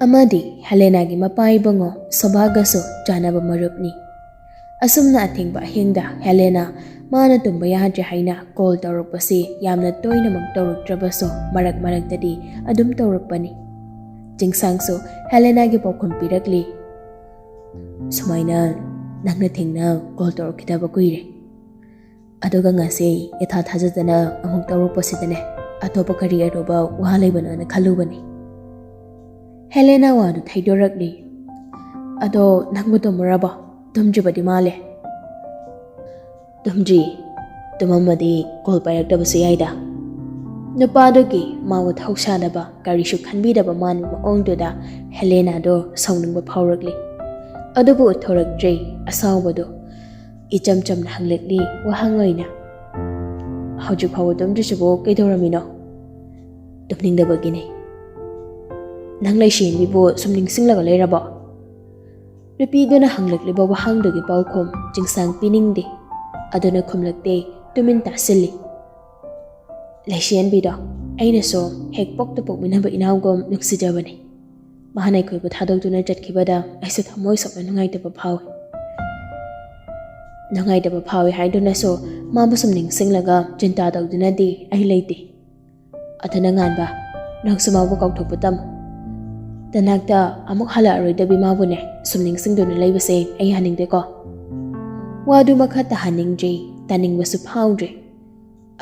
ꯑꯃꯗꯤ ꯍꯦꯂꯦꯅꯥꯒꯤ ꯃꯄꯥ ꯏꯕꯨꯡꯉꯣ ꯁꯣꯚꯥꯒꯁꯨ ꯆꯥꯟꯅꯕ ꯃꯔꯨꯞꯅꯤ꯫ ꯑꯁꯨꯝꯅ ꯑꯊꯦꯡꯕ ꯑꯍꯤꯡꯗ ꯍꯦꯂꯦꯅꯥ ꯃꯥꯅ ꯇꯨꯝꯕ ꯌꯥꯗ꯭ꯔꯦ ꯍꯥꯏꯅ ꯀꯣꯜ ꯇꯧꯔꯛꯄꯁꯤ ꯌꯥꯝꯅ ꯇꯣꯏꯅꯃꯛ ꯇꯧꯔꯛꯇ꯭ꯔꯕꯁꯨ ꯃꯔꯛ ꯃꯔꯛꯇꯗꯤ ꯑꯗꯨꯝ ꯇꯧꯔꯛꯄꯅꯤ꯫ ꯆꯤꯡꯁꯥꯡꯁꯨ ꯍꯦꯂꯦꯅꯥꯒꯤ ꯄꯥꯎꯈꯨꯝ ꯄꯤꯔꯛꯂꯤ, "ꯁꯨꯃꯥꯏꯅ ꯅꯪꯅ ꯊꯦꯡꯅ ꯀꯣꯜ ꯇꯧꯔꯛꯈꯤꯗꯕ ꯀꯨꯏꯔꯦ꯫ ꯑꯗꯨꯒ ꯉꯁꯤ ꯏꯊꯥ ꯊꯥꯖꯗꯅ ꯑꯃꯨꯛ ꯇꯧꯔꯛꯄꯁꯤꯗꯅꯦ, ꯑꯇꯣꯞꯄ ꯀꯔꯤ ꯑꯔꯨꯕ ꯋꯥ ꯂꯩꯕꯅꯣꯅ ꯈꯜꯂꯨꯕꯅꯤ꯫" ꯍꯦꯂꯦꯅꯥ ꯋꯥꯗꯨ ꯊꯩꯗꯣꯔꯛꯂꯤ꯫ "ꯑꯗꯣ ꯅꯪꯕꯨ ꯇꯨꯝꯃꯨꯔꯕꯣ? ꯇꯨꯝꯗ꯭ꯔꯤꯕꯗꯤ ꯃꯥꯜꯂꯦ꯫" "ꯇꯨꯝꯗ꯭ꯔꯤ꯫ ꯇꯨꯝꯃꯝꯃꯗꯤ ꯀꯣꯜ ꯄꯥꯏꯔꯛꯇꯕꯁꯨ ꯌꯥꯏꯗ꯫" ꯅꯨꯄꯥꯗꯨꯒꯤ ꯃꯥꯕꯨ ꯊꯧꯁꯥꯗꯕ, ꯀꯔꯤꯁꯨ ꯈꯟꯕꯤꯗꯕ ꯃꯥꯟꯕ ꯃꯑꯣꯡꯗꯨꯗ ꯍꯦꯂꯦꯅꯥꯗꯣ ꯁꯥꯎꯅꯤꯡꯕ ꯐꯥꯎꯔꯛꯂꯤ꯫ ꯑꯗꯨꯕꯨ ꯎꯠꯊꯣꯔꯛꯇ꯭ꯔꯦ꯫ ꯑꯁꯥꯎꯕꯗꯣ ꯏꯆꯝ ꯆꯝꯅ ꯍꯪꯂꯛꯂꯤ ꯋꯥꯍꯪ ꯑꯣꯏꯅ, "ꯍꯧꯖꯤꯛ ꯐꯥꯎꯕ ꯇꯨꯝꯗ꯭ꯔꯤꯁꯤꯕꯨ ꯀꯩꯗꯧꯔꯝꯃꯤꯅꯣ?" "ꯇꯨꯝꯅꯤꯡꯗꯕꯒꯤꯅꯦ꯫" "ꯅꯪ ꯂꯩꯁꯦꯝꯕꯤꯕꯨ ꯁꯨꯝ ꯅꯤꯡꯁꯤꯡꯂꯒ ꯂꯩꯔꯕꯣ?" ꯅꯨꯄꯤꯗꯨꯅ ꯍꯪꯂꯛꯂꯤꯕ ꯋꯥꯍꯪꯗꯨꯒꯤ ꯄꯥꯎꯈꯨꯝ ꯆꯤꯡꯁꯥꯡ ꯄꯤꯅꯤꯡꯗꯦ꯫ ꯑꯗꯨꯅ ꯈꯨꯝꯂꯛꯇꯦ, ꯇꯨꯃꯤꯟ ꯇꯥꯁꯤꯜꯂꯤ꯫ "ꯂꯩꯁꯦꯝꯕꯤꯗꯣ ꯑꯩꯅꯁꯨ ꯍꯦꯛ ꯄꯣꯛꯇ ꯄꯣꯛꯃꯤꯟꯅꯕ ꯏꯅꯥꯎꯒꯨꯝ ꯅꯨꯡꯁꯤꯖꯕꯅꯤ꯫ ꯃꯍꯥꯛꯅ ꯑꯩꯈꯣꯏꯕꯨ ꯊꯥꯗꯣꯛꯇꯨꯅ ꯆꯠꯈꯤꯕꯗ ꯑꯩꯁꯨ ꯊꯃꯣꯏ ꯁꯣꯛꯅ ꯅꯨꯡꯉꯥꯏꯇꯕ ꯐꯥꯎꯏ꯫ ꯅꯨꯡꯉꯥꯏꯇꯕ ꯐꯥꯎꯏ ꯍꯥꯏꯗꯨꯅꯁꯨ ꯃꯥꯕꯨ ꯁꯨꯝ ꯅꯤꯡꯁꯤꯡꯂꯒ ꯆꯤꯟꯇꯥ ꯇꯧꯗꯨꯅꯗꯤ ꯑꯩ ꯂꯩꯇꯦ꯫ ꯑꯗꯨꯅ ꯉꯥꯟꯕ, ꯅꯪꯁꯨ ꯃꯥꯕꯨ ꯀꯥꯎꯊꯣꯛꯄ ꯇꯝꯃꯨ꯫ ꯅꯅꯥꯛꯇ ꯑꯃꯨꯛ ꯍꯜꯂꯛꯑꯔꯣꯏꯗꯕꯤ ꯃꯥꯕꯨꯅꯦ ꯁꯨꯝ ꯅꯤꯡꯁꯤꯡꯗꯨꯅ ꯂꯩꯕꯁꯦ ꯑꯩ ꯌꯥꯅꯤꯡꯗꯦꯀꯣ꯫" ꯋꯥꯗꯨ ꯃꯈꯥ ꯇꯥꯍꯟꯅꯤꯡꯗ꯭ꯔꯦ, ꯇꯥꯅꯤꯡꯕꯁꯨ ꯐꯥꯎꯗ꯭ꯔꯦ꯫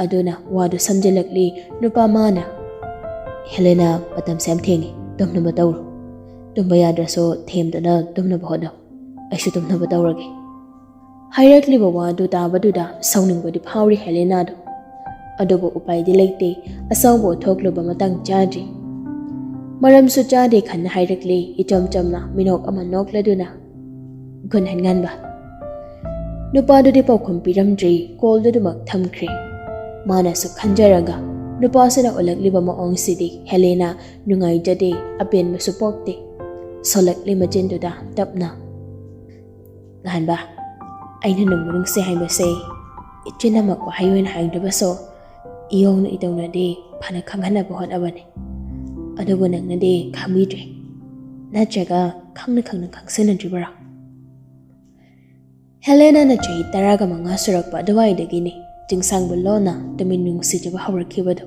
ꯑꯗꯨꯅ ꯋꯥꯗꯨ ꯁꯝꯖꯤꯜꯂꯛꯂꯤ ꯅꯨꯄꯥ ꯃꯥꯅ꯫ "ꯍꯦꯂꯦꯅꯥ, ꯃꯇꯝꯁꯦ ꯌꯥꯝ ꯊꯦꯡꯉꯤ, ꯇꯨꯝꯅꯕ ꯇꯧꯔꯣ꯫ ꯇꯨꯝꯕ ꯌꯥꯗ꯭ꯔꯁꯨ ꯊꯦꯝꯗꯅ ꯇꯨꯝꯅꯕ ꯍꯣꯠꯅꯧ꯫ ꯑꯩꯁꯨ ꯇꯨꯝꯅꯕ ꯇꯧꯔꯒꯦ꯫" ꯍꯥꯏꯔꯛꯂꯤꯕ ꯋꯥꯗꯨ ꯇꯥꯕꯗꯨꯗ ꯁꯥꯎꯅꯤꯡꯕꯗꯤ ꯐꯥꯎꯔꯤ ꯍꯦꯂꯦꯅꯥꯗꯣ꯫ ꯑꯗꯨꯕꯨ ꯎꯄꯥꯏꯗꯤ ꯂꯩꯇꯦ, ꯑꯁꯥꯎꯕ ꯎꯠꯊꯣꯛꯂꯨꯕ ꯃꯇꯥꯡ ꯆꯥꯗ꯭ꯔꯤ꯫ ꯃꯔꯝꯁꯨ ꯆꯥꯗꯦ ꯈꯟꯅ ꯍꯥꯏꯔꯛꯂꯤ ꯏꯆꯝ ꯆꯝꯅ ꯃꯤꯅꯣꯛ ꯑꯃ ꯅꯣꯛꯂꯗꯨꯅ꯫ "ꯒꯨꯟꯍꯟ ꯉꯥꯟꯕ꯫" ꯅꯨꯄꯥꯗꯨꯗꯤ ꯄꯥꯎꯈꯨꯝ ꯄꯤꯔꯝꯗ꯭ꯔꯤ, ꯀꯣꯜꯗꯨꯗꯨꯃꯛ ꯊꯝꯈ꯭ꯔꯦ꯫ ꯃꯥꯅꯁꯨ ꯈꯟꯖꯔꯒ, ꯅꯨꯄꯥꯁꯤꯅ ꯎꯠꯂꯛꯂꯤꯕ ꯃꯑꯣꯡꯁꯤꯗꯤ ꯍꯦꯂꯦꯅꯥ ꯅꯨꯡꯉꯥꯏꯖꯗꯦ, ꯑꯄꯦꯟꯕꯁꯨ ꯄꯣꯛꯇꯦ꯫ ꯁꯣꯜꯂꯛꯂꯤ ꯃꯆꯤꯟꯗꯨꯗ ꯇꯞꯅ, "ꯉꯥꯟꯕ, ꯑꯩꯅ ꯅꯨꯡꯕꯨ ꯅꯨꯡꯁꯤ ꯍꯥꯏꯕꯁꯦ ꯏꯆꯤꯟ ꯑꯃꯛ ꯋꯥꯍꯩ ꯑꯣꯏꯅ ꯍꯥꯏꯗ꯭ꯔꯕꯁꯨ, ꯏꯌꯧꯅ ꯏꯇꯧꯅꯗꯤ ꯐꯅ ꯈꯪꯍꯟꯅꯕ ꯍꯣꯠꯅꯕꯅꯤ꯫ ꯑꯗꯨꯕꯨ ꯅꯪꯅꯗꯤ ꯈꯪꯕꯤꯗ꯭ꯔꯦ꯫ ꯅꯠꯇ꯭ꯔꯒ ꯈꯪꯅ ꯈꯪꯅ ꯈꯪꯁꯤꯟꯅꯗ꯭ꯔꯤꯕꯔꯥ?" ꯍꯦꯂꯦꯅꯥꯅ ꯆꯍꯤ ꯇꯔꯥꯒ ꯃꯉꯥ ꯁꯨꯔꯛꯄ ꯑꯗꯨꯋꯥꯏꯗꯒꯤꯅꯤ ꯆꯤꯡꯁꯥꯡꯕꯨ ꯂꯣꯟꯅ ꯇꯨꯃꯤꯟ ꯅꯨꯡꯁꯤꯖꯕ ꯍꯧꯔꯛꯈꯤꯕꯗꯨ꯫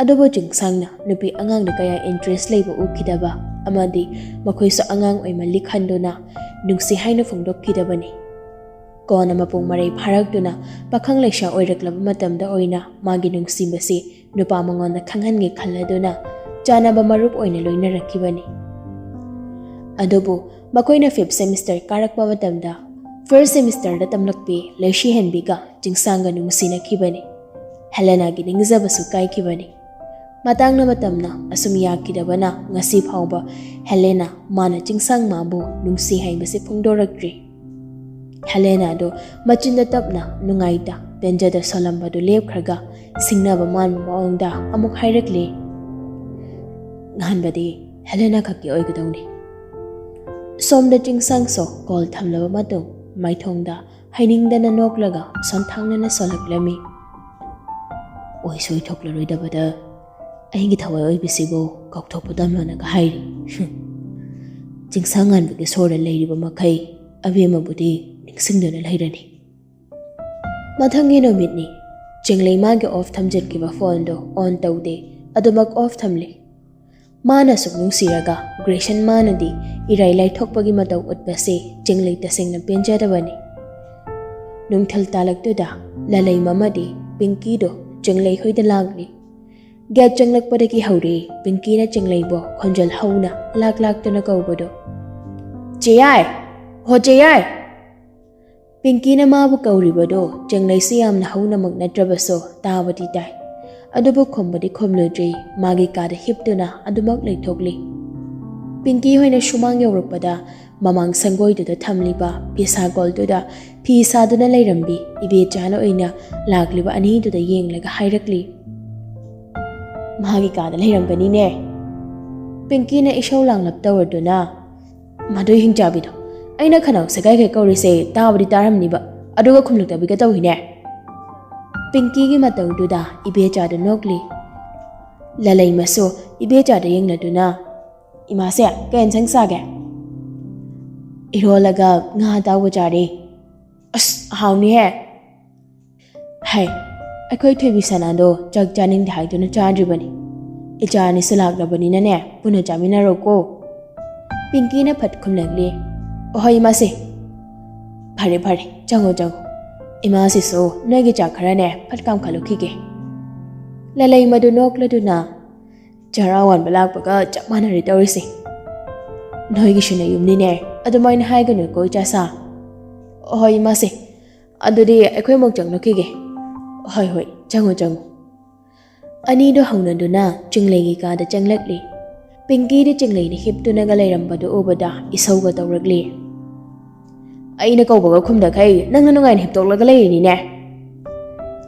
ꯑꯗꯨꯕꯨ ꯆꯤꯡꯁꯥꯡꯅ ꯅꯨꯄꯤ ꯑꯉꯥꯡꯗ ꯀꯌꯥ interest ꯂꯩꯕ ꯎꯈꯤꯗꯕ ꯑꯃꯗꯤ ꯃꯈꯣꯏꯁꯨ ꯑꯉꯥꯡ ꯑꯣꯏꯃꯜꯂꯤ ꯈꯟꯗꯨꯅ ꯅꯨꯡꯁꯤ ꯍꯥꯏꯅ ꯐꯣꯡꯗꯣꯛꯈꯤꯗꯕꯅꯤ꯫ ꯀꯣꯟꯅ ꯃꯄꯨꯡ ꯃꯔꯩ ꯐꯥꯔꯛꯇꯨꯅ ꯄꯥꯈꯪ ꯂꯩꯁꯥ ꯑꯣꯏꯔꯛꯂꯕ ꯃꯇꯝꯗ ꯑꯣꯏꯅ ꯃꯥꯒꯤ ꯅꯨꯡꯁꯤꯕꯁꯤ ꯅꯨꯄꯥ ꯃꯉꯣꯟꯗ ꯈꯪꯍꯟꯒꯦ ꯈꯜꯂꯗꯨꯅ ꯆꯥꯅꯕ ꯃꯔꯨꯞ ꯑꯣꯏꯅ ꯂꯣꯏꯅꯔꯛꯈꯤꯕꯅꯤ꯫ ꯑꯗꯨꯕꯨ ꯃꯈꯣꯏꯅ fifth semester ꯀꯥꯔꯛꯄ ꯃꯇꯝꯗ first semesterꯗ ꯇꯝꯂꯛꯄꯤ ꯂꯩꯁꯤꯍꯦꯟꯕꯤꯒ ꯆꯤꯡꯁꯥꯡꯒ ꯅꯨꯡꯁꯤꯅꯈꯤꯕꯅꯤ꯫ ꯍꯦꯂꯦꯅꯥꯒꯤ ꯅꯤꯡꯖꯕꯁꯨ ꯀꯥꯏꯈꯤꯕꯅꯤ꯫ ꯃꯇꯥꯡꯅ ꯃꯇꯝꯅ ꯑꯁꯨꯝ ꯌꯥꯈꯤꯗꯕꯅ ꯉꯁꯤ ꯐꯥꯎꯕ ꯍꯦꯂꯦꯅꯥ ꯃꯥꯅ ꯆꯤꯡꯁꯥꯡ ꯃꯥꯕꯨ ꯅꯨꯡꯁꯤ ꯍꯥꯏꯕꯁꯤ ꯐꯣꯡꯗꯣꯔꯛꯇ꯭ꯔꯤ꯫ ꯍꯦꯂꯦꯅꯥꯗꯣ ꯃꯆꯤꯟꯗ ꯇꯞꯅ ꯅꯨꯡꯉꯥꯏꯇ ꯄꯦꯟꯖꯗ ꯁꯣꯜꯂꯝꯕꯗꯨ ꯂꯦꯞꯈ꯭ꯔꯒ ꯁꯤꯡꯅꯕ ꯃꯥꯟꯕ ꯃꯑꯣꯡꯗ ꯑꯃꯨꯛ ꯍꯥꯏꯔꯛꯂꯤ꯫ ꯉꯍꯥꯟꯕꯗꯤ ꯍꯦꯂꯦꯅꯥ ꯈꯛꯀꯤ ꯑꯣꯏꯒꯗꯧꯅꯤ꯫ ꯁꯣꯝꯗ ꯆꯤꯡꯁꯥꯡꯁꯨ ꯀꯣꯜ ꯊꯝꯂꯕ ꯃꯇꯨꯡ ꯃꯥꯏꯊꯣꯡꯗ ꯍꯩꯅꯤꯡꯗꯅ ꯅꯣꯛꯂꯒ ꯁꯣꯟꯊꯥꯡꯅꯅ ꯁꯣꯜꯂꯛꯂꯝꯃꯤ꯫ ꯑꯣꯏꯁꯨ ꯑꯣꯏꯊꯣꯛꯂꯔꯣꯏꯗꯕꯗ ꯑꯩꯒꯤ ꯊꯋꯥꯏ ꯑꯣꯏꯕꯁꯤꯕꯨ ꯀꯥꯎꯊꯣꯛꯄ ꯇꯝꯂꯣꯅꯒ ꯍꯥꯏꯔꯤ꯫ ꯆꯤꯡꯁꯥꯡ ꯉꯥꯟꯕꯒꯤ ꯁꯣꯔꯗ ꯂꯩꯔꯤꯕ ꯃꯈꯩ ꯑꯕꯦꯝꯃꯕꯨꯗꯤ ꯅꯤꯡꯁꯤꯡꯗꯨꯅ ꯂꯩꯔꯅꯤ꯫ ꯃꯊꯪꯒꯤ ꯅꯨꯃꯤꯠꯅꯤ꯫ ꯆꯤꯡꯂꯩ ꯃꯥꯒꯤ ꯑꯣꯐ ꯊꯝꯖꯤꯟꯈꯤꯕ ꯐꯣꯟꯗꯣ ꯑꯣꯟ ꯇꯧꯗꯦ, ꯑꯗꯨꯃꯛ ꯑꯣꯐ ꯊꯝꯂꯤ꯫ ꯃꯥꯅ ꯑꯁꯨꯛ ꯅꯨꯡꯁꯤꯔꯒ ꯒ꯭ꯔꯦꯁꯟ ꯃꯥꯅꯗꯤ ꯏꯔꯥꯏ ꯂꯥꯏꯊꯣꯛꯄꯒꯤ ꯃꯇꯧ ꯎꯠꯄꯁꯤ ꯆꯤꯡꯂꯩ ꯇꯁꯦꯡꯅ ꯄꯦꯟꯖꯗꯕꯅꯤ꯫ ꯅꯨꯡꯊꯤꯜ ꯇꯥꯂꯛꯇꯨꯗ ꯂꯂꯩꯃ ꯑꯃꯗꯤ ꯄꯤꯡꯀꯤꯗꯣ ꯆꯤꯡꯂꯩ ꯍꯣꯏꯗ ꯂꯥꯛꯂꯤ꯫ ꯒꯦꯠ ꯆꯪꯂꯛꯄꯗꯒꯤ ꯍꯧꯔꯦ ꯄꯤꯡꯀꯤꯅ ꯆꯤꯡꯂꯩꯕꯨ ꯈꯣꯟꯖꯦꯜ ꯍꯧꯅ ꯂꯥꯛ ꯂꯥꯛꯇꯨꯅ ꯀꯧꯕꯗꯣ꯫ "ꯆꯦꯌꯥꯏ! ꯍꯣ ꯆꯦꯌꯥꯏ!" ꯄꯤꯡꯀꯤꯅ ꯃꯥꯕꯨ ꯀꯧꯔꯤꯕꯗꯨ ꯆꯤꯡꯂꯩꯁꯤ ꯌꯥꯝꯅ ꯍꯧꯅꯃꯛ ꯅꯠꯇ꯭ꯔꯕꯁꯨ ꯇꯥꯕꯗꯤ ꯇꯥꯏ꯫ ꯑꯗꯨꯕꯨ ꯈꯨꯝꯕꯗꯤ ꯈꯨꯝꯂꯨꯗ꯭ꯔꯤ, ꯃꯥꯒꯤ ꯀꯥꯗ ꯍꯤꯞꯇꯨꯅ ꯑꯗꯨꯃꯛ ꯂꯩꯊꯣꯛꯂꯤ꯫ ꯄꯤꯡꯀꯤ ꯍꯣꯏꯅ ꯁꯨꯃꯥꯡ ꯌꯧꯔꯛꯄꯗ ꯃꯃꯥꯡ ꯁꯪꯒꯣꯏꯗꯨꯗ ꯊꯝꯂꯤꯕ ꯐꯤꯁꯥ ꯀꯣꯜꯗꯨꯗ ꯐꯤ ꯁꯥꯗꯨꯅ ꯂꯩꯔꯝꯕꯤ ꯏꯕꯦꯆꯥꯅ ꯑꯣꯏꯅ ꯂꯥꯛꯂꯤꯕ ꯑꯅꯤꯗꯨꯗ ꯌꯦꯡꯂꯒ ꯍꯥꯏꯔꯛꯂꯤ꯫ "ꯃꯥꯒꯤ ꯀꯥꯗ ꯂꯩꯔꯝꯒꯅꯤꯅꯦ꯫" ꯄꯤꯡꯀꯤꯅ ꯏꯁꯧ ꯂꯥꯡꯂꯞ ꯇꯧꯔꯗꯨꯅ, "ꯃꯗꯨꯏ ꯍꯤꯡꯆꯥꯕꯤꯗꯣ ꯑꯩꯅ ꯈꯅꯥꯎ ꯁꯦꯒꯥꯏꯈꯩ ꯀꯧꯔꯤꯁꯦ ꯇꯥꯕꯗꯤ ꯇꯥꯔꯝꯅꯤꯕ, ꯑꯗꯨꯒ ꯈꯨꯝꯂꯛꯇꯕꯤꯒ ꯇꯧꯏꯅꯦ꯫" ꯄꯤꯡꯀꯤꯒꯤ ꯃꯇꯧꯗꯨꯗ ꯏꯕꯦꯆꯥꯗꯨ ꯅꯣꯛꯂꯤ꯫ ꯂꯂꯩꯃꯁꯨ ꯏꯕꯦꯆꯥꯗ ꯌꯦꯡꯂꯗꯨꯅ, "ꯏꯃꯥꯁꯦ, ꯀꯩ ꯏꯟꯁꯥꯡ ꯆꯥꯒꯦ?" "ꯏꯔꯣꯜꯂꯒ ꯉꯥ ꯑꯇꯥꯎꯕ ꯆꯥꯔꯦ꯫" "ꯑꯁ, ꯍꯥꯎꯅꯤꯍꯦ꯫" "ꯍꯥꯏ, ꯑꯩꯈꯣꯏ ꯊꯣꯏꯕꯤ ꯁꯅꯥꯗꯣ ꯆꯥꯛ ꯆꯥꯅꯤꯡꯗꯦ ꯍꯥꯏꯗꯨꯅ ꯆꯥꯗ꯭ꯔꯤꯕꯅꯤ꯫ ꯏꯆꯥ ꯑꯅꯤꯁꯨ ꯂꯥꯛꯂꯕꯅꯤꯅꯅꯦ, ꯄꯨꯟꯅ ꯆꯥꯃꯤꯟꯅꯔꯣꯀꯣ꯫" ꯄꯤꯡꯀꯤꯅ ꯐꯠ ꯈꯨꯝꯂꯛꯂꯤ꯫ "ꯑꯍꯣꯏ, ꯏꯃꯥꯁꯦ꯫" "ꯐꯔꯦ, ꯐꯔꯦ, ꯆꯪꯉꯣ, ꯆꯪꯉꯣ꯫ ꯏꯃꯥꯁꯤꯁꯨ ꯅꯣꯏꯒꯤ ꯆꯥꯛ ꯈꯔꯅꯦ ꯐꯠ ꯀꯥꯝꯈꯠꯂꯨꯈꯤꯒꯦ꯫" ꯂꯂꯩꯃꯗꯨ ꯅꯣꯛꯂꯗꯨꯅ, "ꯆꯔꯥ ꯋꯥꯟꯕ ꯂꯥꯛꯄꯒ ꯆꯞ ꯃꯥꯟꯅꯔꯦ ꯇꯧꯔꯤꯁꯦ꯫ ꯅꯣꯏꯒꯤꯁꯨ ꯅꯌꯨꯝꯅꯤꯅꯦ, ꯑꯗꯨꯃꯥꯏꯅ ꯍꯥꯏꯒꯅꯨꯀꯣ, ꯏꯆꯥꯁꯥ꯫" "ꯍꯣꯏ, ꯏꯃꯥꯁꯦ, ꯑꯗꯨꯗꯤ ꯑꯩꯈꯣꯏ ꯑꯃꯨꯛ ꯆꯪꯂꯛꯈꯤꯒꯦ꯫" "ꯍꯣꯏ, ꯍꯣꯏ, ꯆꯪꯉꯣ, ꯆꯪꯉꯣ꯫" ꯑꯅꯤꯗꯨ ꯍꯧꯅꯗꯨꯅ ꯆꯤꯡꯂꯩꯒꯤ ꯀꯥꯗ ꯆꯪꯂꯛꯂꯤ꯫ ꯄꯤꯡꯀꯤꯗꯤ ꯆꯤꯡꯂꯩꯅ ꯍꯤꯞꯇꯨꯅꯒ ꯂꯩꯔꯝꯕꯗꯨ ꯎꯕꯗ ꯏꯁꯧꯒ ꯇꯧꯔꯛꯂꯤ꯫ "ꯑꯩꯅ ꯀꯧꯕꯒ ꯈꯨꯝꯗꯈꯩ ꯅꯪꯅ ꯅꯨꯡꯉꯥꯏꯅ ꯍꯤꯞꯇꯣꯛꯂꯒ ꯂꯩꯔꯤꯅꯤꯅꯦ?"